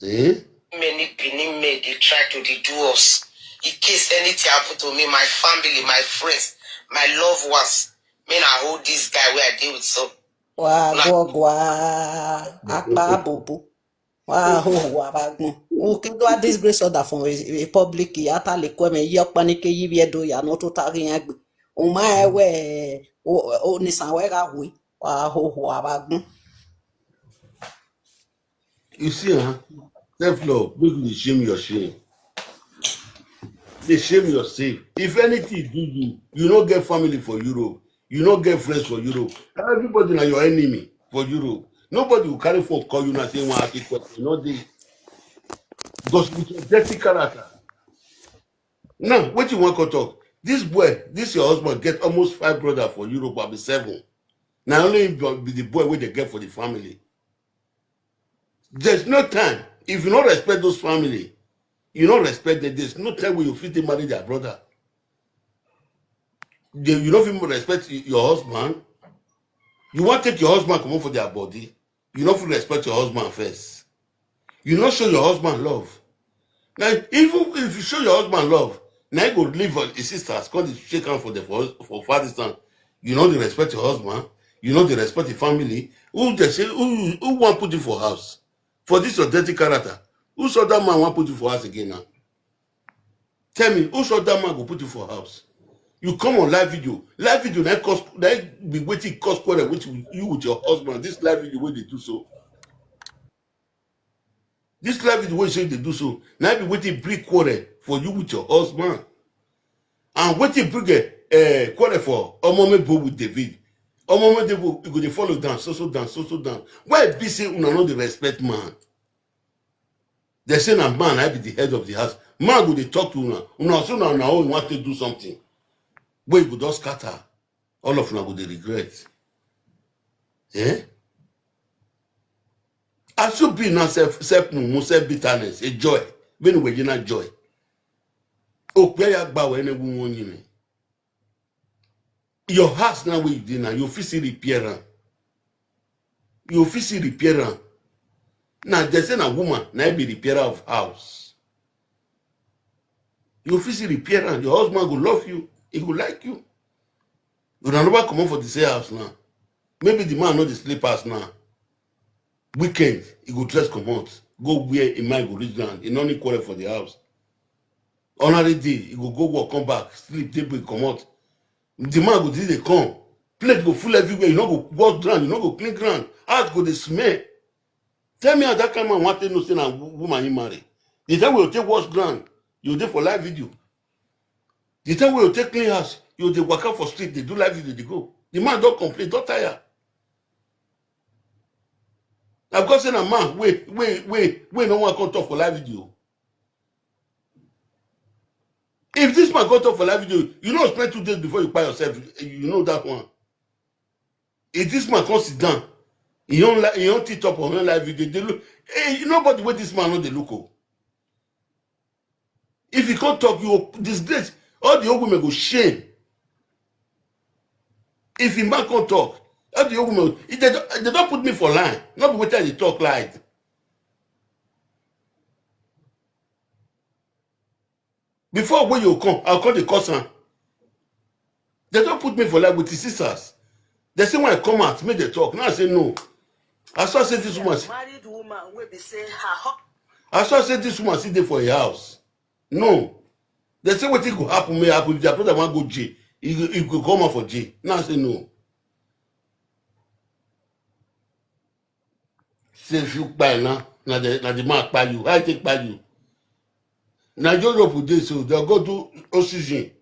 Eh? Many Benin men dey try to dey do us. In case anything happen to me, my family, my friends, my loved ones, may na hold this guy wey I dey with so. Wa gogwa akpa bobo. Wa ho wa ba gun. O ke do a disgrace order from a, a public ya ta le ko me yo pa ni ke yi bi edo ya no to ta ri yan gbe. O ma e we o o ni san we ra we. Wa ho wa ba gun. You see, huh? Self love, make you dey shame your shame. Dey shame yourself. If anything do you, you no get family for Europe. You no get friends for Europe. Everybody na your enemy for Europe. Nobody will carry phone call you now say one ask you question. No dey. Because with your dirty character. Now, what you want to talk? This boy, this your husband get almost five brothers for Europe, abi seven. Now only him be the boy wey they get for the family. There's no time. If you don't respect those family, you don't respect them. There's no time when you fit marry their brother. They, you don't even respect y- your husband. You want take your husband come up for their body. You don't fit respect your husband first. You not show your husband love. Now, even if you show your husband love, now you go leave for his sisters, come dey shake hand for the for, for far distance. You know they respect your husband. You know they respect the family. Who they say who who want put you for house? For this your dirty character. Who saw that man want put you for house again now? Tell me, who saw that man go put you for house? You come on live video. Live video, that cause that be waiting cause quarrel with you, you with your husband. This live video wey dey do so. This live video wey say dey do so. Now be waiting bring quarrel for you with your husband. And waiting bring a uh, quarrel for Omomebo with David. Omomebo, you go dey follow down, so so down, so so down. Why be say una no dey respect man? They say na man I be the head of the house. Man go dey talk to una. Una so na una own want to do something. Wey go just scatter. All of una go dey regret. Eh? As you be now self self mumu, self bitterness, a joy. When we na joy. Okpe ya gba we ne wu won yin. Your house now where you dey now, you fit see repair am. You fit see repair am. Now they say na woman, na be repairer of house. You fit see repair am. Your husband go love you, he go like you. You don't ever come up for the same house now. Maybe the man know the sleep house now. Weekend, he go dress comot, go where a man go reach ground. He no need quarrel for the house. Ordinary day, he go go work, come back, sleep, day break, comot. The man go dey dey come. Plate go full everywhere. You no go wash ground, you no go clean ground. House go dey smell. Tell me how that kind man want to know say na wo- woman he marry. The time we take wash ground, you dey for live video. The time we take clean house, you dey waka for street, they do live video, they go. The man don't complain, don't tire. I've got seen a man, wait, wait, wait, wait, no one come talk for live video. If this man go talk for live video, you know, spend two days before you buy yourself, you know that one. If this man come sit down, he don't like, he don't tit up on live video. They look, hey, nobody with this man no dey look. Oh. If he come talk, you go disgrace. All the old women go shame. If he man come talk, all the old women, if they, don't- they don't put me for line. Not be wetin I dey talk like. Before when you come, I'll call the cousin. They don't put me for line with the sisters. They say when I come out, make they talk. Now I say no. I saw say this woman. Married woman will be say her. Hu- I saw say this woman sit there for a house. No. They say what go happen may happen. Their brother want go jail. He, go- he go come out for jail. Now I say no. Say if you buy now, now the now the man buy you. I take buy you. Now Europe dey so they go do oxygen.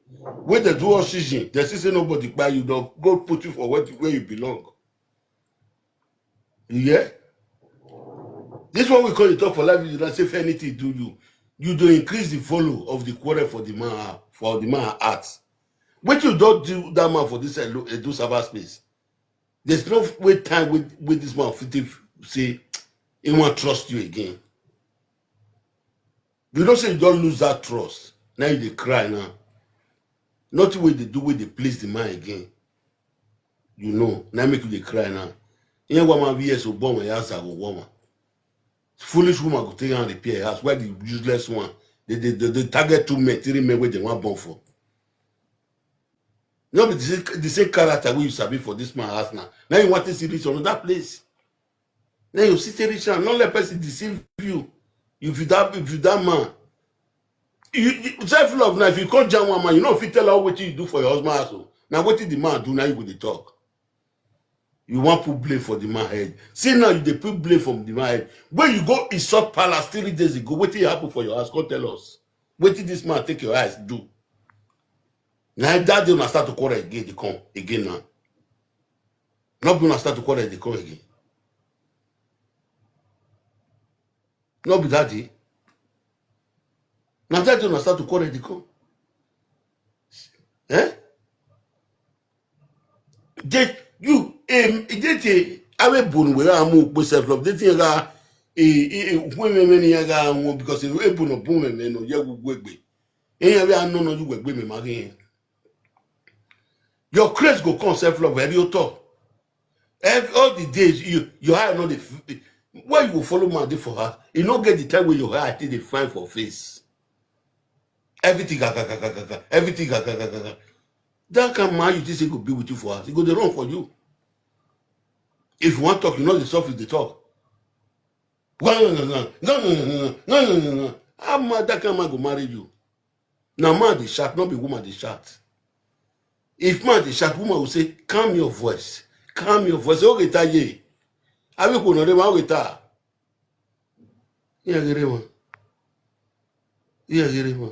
When they do oxygen, they see say nobody buy you. They go put you for where, where you belong. You hear? This one we call the talk for life. You don't say if anything do you, you do increase the volume of the quarrel for the man for the man heart. What you don't do that man for this Edo Sabbath space. There's no way time with with this man fit say he won't trust you again. You know say you don't lose that trust. Now you dey cry now. Nothing wey dey do wey dey please the man again. You know, now make you dey cry now. Ihe woman V S O bomb ya sa go woman. Foolish woman go take and repair house. Why the useless one? They they they, they target two men, three men where they want bomb for. No be the same, the same character wey you sabi for this man house now. Now you want to see reach another place. Now you see say reach am, no let person deceive you. If you that if you that man, you, you self love now. If you come jam one man, you know if you tell her what you do for your husband house. Now what did the man do? Now you go dey talk. You want put blame for the man head. See now you dey put blame for the man head. When you go insult palace three days ago, what did happen for your house? Come tell us. What did this man take your eyes do? Now that day una start to quarrel again, they come again now. No be una start to quarrel dey come again. No be that day. Na that day una start to quarrel dey come. Eh? Dey you em dey te awe bonu we ra mu pe self love dey te ra e e fun me me ni ya ga won because e bonu bun me me no ye wu egbe. Eyan we ano no ju egbe me ma ri. Your craze go come self love very oto. Every, all the days you your eye no dey f- where you go follow man dey for house. You no get the time wey your eye take dey fine for face. Everything ga ga ga ga ga ga. Everything ga ga ga ga ga. That kind man you think say go be with you for house. He go dey run for you. If you wan talk, you no dey soft dey talk. How man that kind man go marry you? Na man dey shout, no be woman dey shout. If man dey shout, woman go say, calm your voice, calm your voice. Oge ta ye. Abi ko no re ma oge ta. Iya gere ma. Iya gere ma.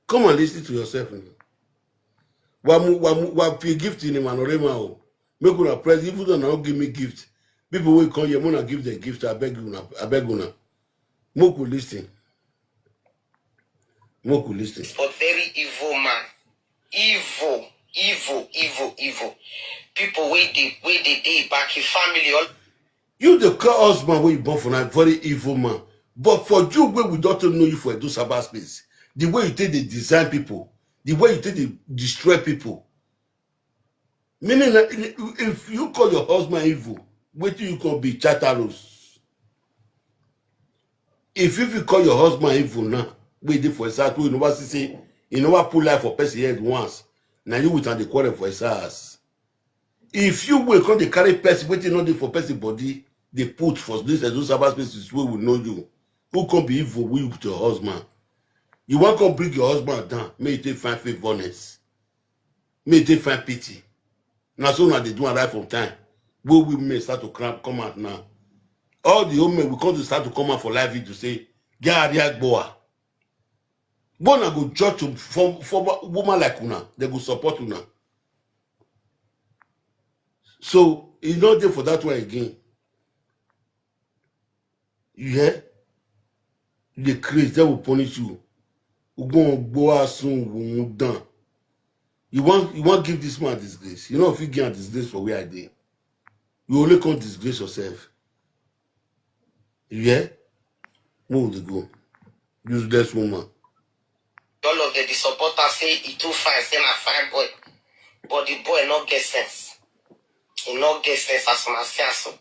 Come and listen to yourself now. Wa mu wa mu wa fi gift ni ma no re ma o. Make una press even though una no give me gift. People wey come here, una give them gift. I beg una, I beg una. Make we listen. Make we listen. But very evil man. Evil, evil, evil, evil. People wey dey wey dey dey back in family all You dey call husband wey you born for na very evil man. But for you wey we don take know you for Edo Saba space, the way you take dey design people, the way you take dey destroy people, meaning na if you call your husband evil, wetin you come be? Chataros. If you fit call your husband evil now, wey dey for his house, wey you never see say he never put life for person head once, na you with am dey quarrel for his house. If you wey come dey carry person wetin no dey for person body dey put for this Edo Saba spaces wey we know you, who come be evil wey you with your husband? You wan come bring your husband down, make you take find favourness, make you take find pity. Na so una dey do am right from time wey we men start to cramp come out now. All the old men we come dey start to come out for live video say, get area gboa. But una go judge to for for woman like una, they go support una. So e no dey for that one again. You hear? You dey craze, they will punish you. Ugbon gbo asun wun dan. You want you want give this man disgrace. You know if you give am disgrace for where I dey. You only come disgrace yourself. You hear? Move the go. Useless woman. All of them dey support am say e too fine, say na fine boy. But the boy no get sense. E no get sense as una see am so.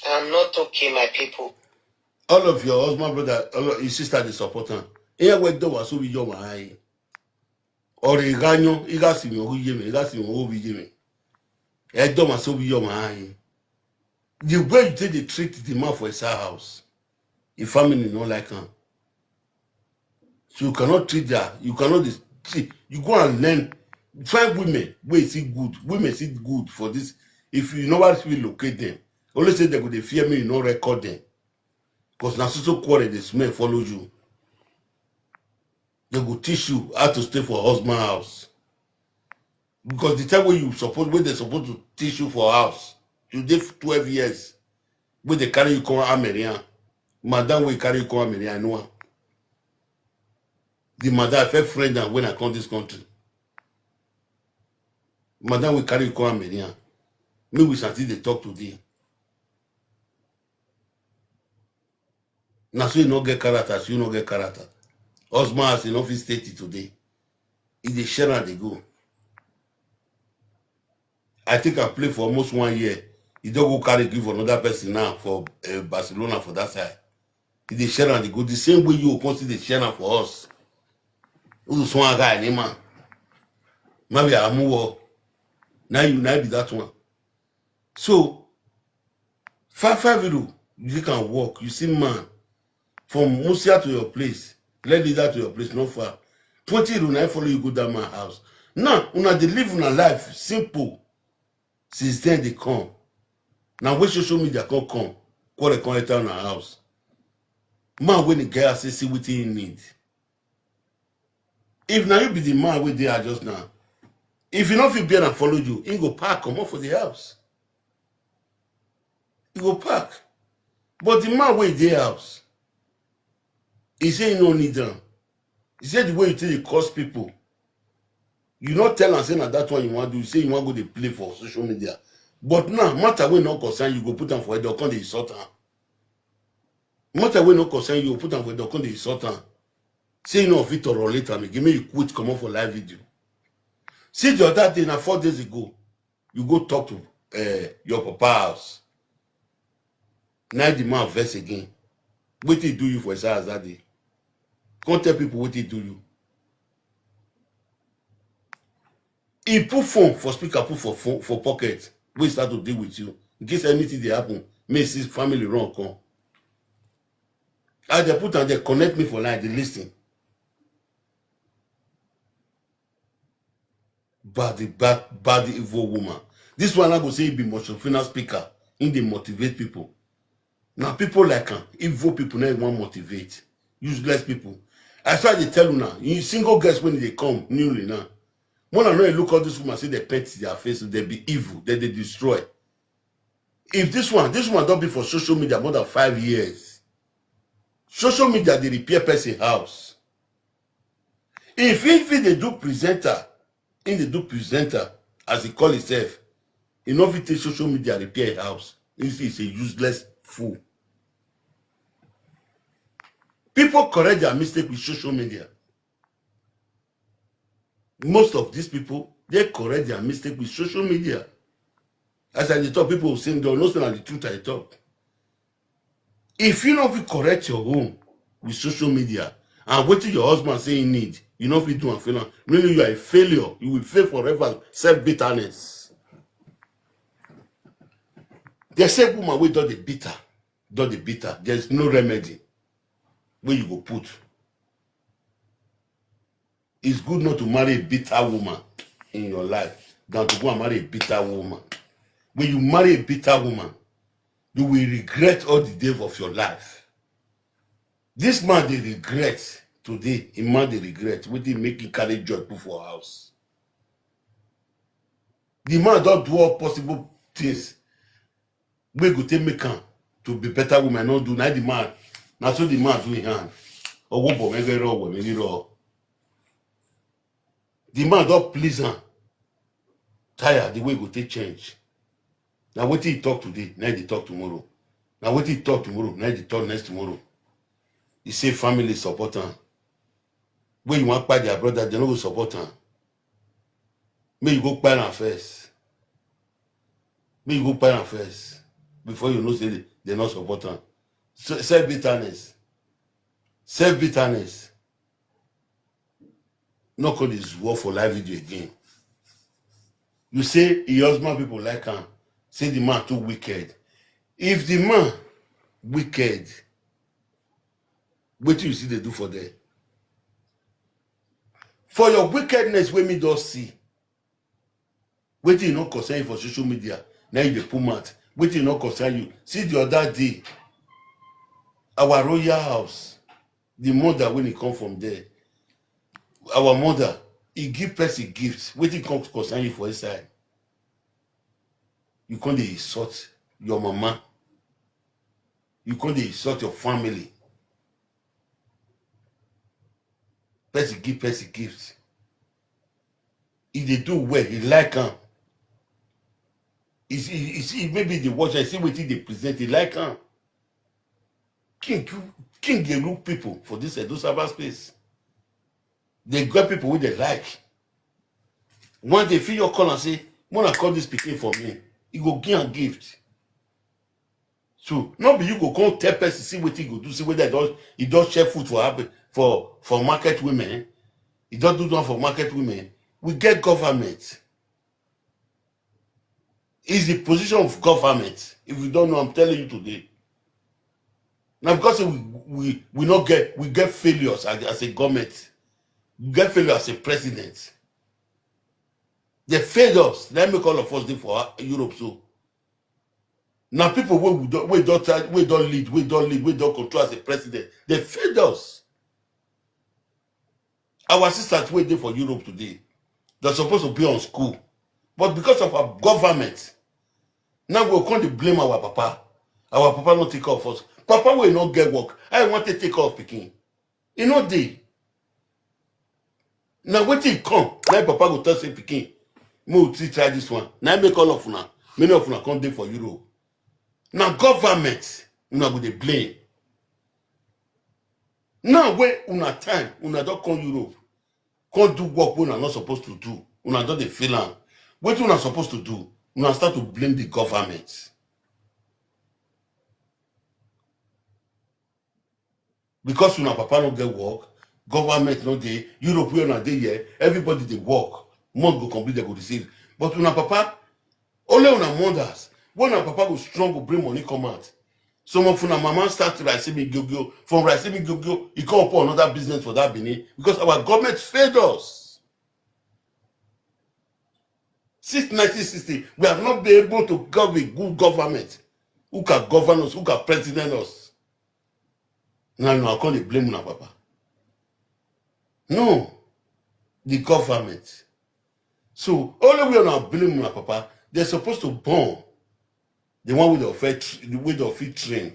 I'm not okay, my people. All of your husband, brother, all of your sister dey support am. Eyan we do wa so bi yo ma ayi. Ore ganyo, iga si mi o ye mi, iga si mi o bi ye mi. E do ma so bi yo ma ayi. The way you take dey treat the man for inside house, his family no like am. So you cannot treat that. You cannot dis- see. You go and learn. Find women wey see good. Women see good for this. If you never fit locate them, only say they go dey fear me. You no record them, cause na so so quarrel dey smell follow you. They go teach you how to stay for husband house. Because the time wey you suppose wey they suppose to teach you for house, you dey twelve years wey they carry you come Amerian. Madam wey carry you come Amerian, I know am. The madam I first friend am when I come this country. Madam wey carry you come Amerian, me with Santi dey talk today. Na so you no get character, so you no get character. Husband as you no fit stay till today. E dey share am dey go. I think I play for almost one year. E don go carry give another person now for uh, Barcelona for that side. E dey share am dey go the same way you come still dey share am for us. Who so one guy name man? Maybe Amuwo. Now you now be that one. So five five euro, you can walk. You see man from Musia to your place, let leader to your place, not far. Twenty euro now follow you go down my house. Now, una dey live una life simple. Since then they come. Now when social media come come, quarrel come enter una house. Man when the guy say see wetin he need. If now you be the man wey dey house just now, If you no fit bear and follow you, he go pack comot for the house. He go pack. But the man wey dey house, he say he no need am. He say the way you take dey curse people, you no tell am say na that one you wan do. You say you wan go dey play for social media. But now, matter wey no concern you, go put am for head, come dey insult am. Matter wey no concern you, put am for head, come dey insult am. Say you no fit tolerate am again, make you quit comot for live video. See the other day, na four days ago, you go talk to uh, your papa house. Now the man vex again. Wetin he do you for inside house that day? Come tell people wetin he do you. He put phone for speaker, put for phone for pocket. We start to deal with you in case anything dey happen. May see family run come. As they put am, they connect me for line, they listen. Bad, bad, bad, evil woman. This one I go say he be motivational speaker. He dey motivate people. Now people like am, evil people, now he wan motivate. Useless people. I saw they tell you now. You single girls when they come newly now. When I know you look at this woman, say they paint their face, they be evil, they they destroy. If this one, this one don't be for social media more than five years. Social media they repair person house. If he fit dey do presenter, he dey do presenter as he call himself, he no fit take social media repair him house. He say he's a useless fool. People correct their mistake with social media. Most of these people, they correct their mistake with social media. As I dey talk, people will say, "Don't know say na the truth I talk." If you no fit correct your home with social media and wetin your husband say he need, you no fit do am, fail am, meaning you are a failure. You will fail forever. Self bitterness. They say woman wey don dey bitter, don dey bitter. There's no remedy wey you go put. It's good not to marry a bitter woman in your life than to go and marry a bitter woman. When you marry a bitter woman, you will regret all the day of your life. This man dey regret today. A man dey regret wetin make him carry joy put for house. The man don do all possible things wey go take make am to be better woman, no do. Na the man, na so the man do him hand. Owo bo me gero, owo me riro. The man don please am. Tire the way he go take change. Na wetin he talk today, na he dey talk tomorrow. Na wetin he talk tomorrow, na he dey talk next tomorrow. He say family support am. When you wan kpai their brother, they no go support am. Make you go kpai am first. Make you go kpai am first before you know say they, they no support am. So, self bitterness. Self bitterness. No call this war for live video again. You say your husband people like am. Say the man too wicked. If the man wicked, wetin you see they do for there? For your wickedness, wey me don see, wetin you no concern you for social media, now you dey put mouth. Wetin you no concern you? See the other day, our royal house, the mother when he come from there, our mother, he give person gift. Wetin come concern you for inside? You come dey insult your mama. You come dey insult your family. Person give person gift. He dey do well, he like am. He see, he see, maybe the watch, I see wetin dey present, he like am. King, king dey look people for this Edo Saba space. They get people wey they like. One day, fit your call and say, "Wanna call this pikin for me." He go give am gift. So no be you go come tell person, see wetin he go do, see whether he don, he don share food for happen for, for market women, he don do one for market women. We get government. Is the position of government. If you don't know, I'm telling you today. Now because we, we, we not get, we get failures as, as a government. We get failure as a president. They failed us. Let me call of us dey for Europe so. Now people wey we don, wey don try, wey don lead, wey don lead, wey don control as a president, they failed us. Our sisters wey dey for Europe today, They're supposed to be on school. But because of our government, now we come to blame our papa. Our papa not take care of us. Papa will not get work. I want to take care of picking. You know they. Now wait till come. Now papa go tell say picking. Mo try this one. Now make all of una. Many of una come there for Europe. Now government, una go dey blame. Now wey una time, una don come Europe, come do work wey una not supposed to do. Una don dey feel am. Wetin una supposed to do? Una start to blame the government. Because una papa no get work, government no dey, Europe wey una dey here, everybody dey work. Month go complete, they go receive. But una papa, only una mothers, when una papa go struggle bring money come out. Some of una mama start Raisimi Gogio. From Raisimi Gogio, e come open another business for that Benin because our government failed us. Since nineteen sixty, we have not been able to govern a good government who can govern us, who can president us. Now, now I can't blame una papa. No, the government. So only we are not blaming una papa. They're supposed to born the one with the fit, the way the fit train.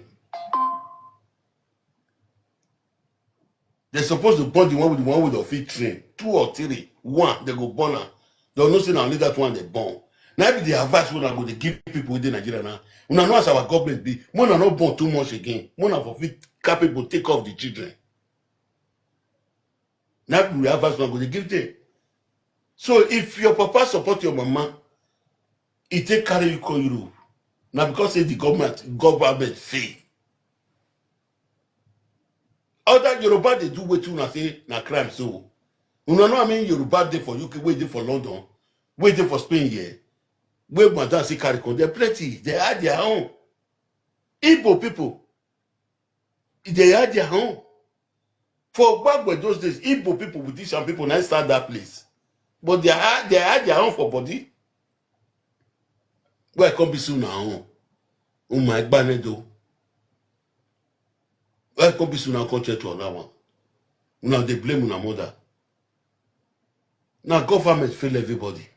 They're supposed to born the one with the one with the fit train. Two or three, one they go born am. They no say na only that one they born. Now be the advice wey I go dey give people within Nigeria now. Una know as our government be. Una no born too much again. Una for fit capable take off the children. Now we have us go dey give them. So if your papa support your mama, e take carry you come Europe. Now because say the government government fail. Other Yoruba they do wetin una say na crime so. Una know I mean Yoruba dey for U K, wey dey for London, wey dey for Spain here, wey madam say carry come. They plenty, they had their own. Igbo people, they had their own. For back with those days, Igbo people with Ishan people now start that place. But they had they had their own for body. Where come be soon now? Oh my gbanedo. Where come be soon now come check to another one? Now they blame una mother. Now government fail everybody.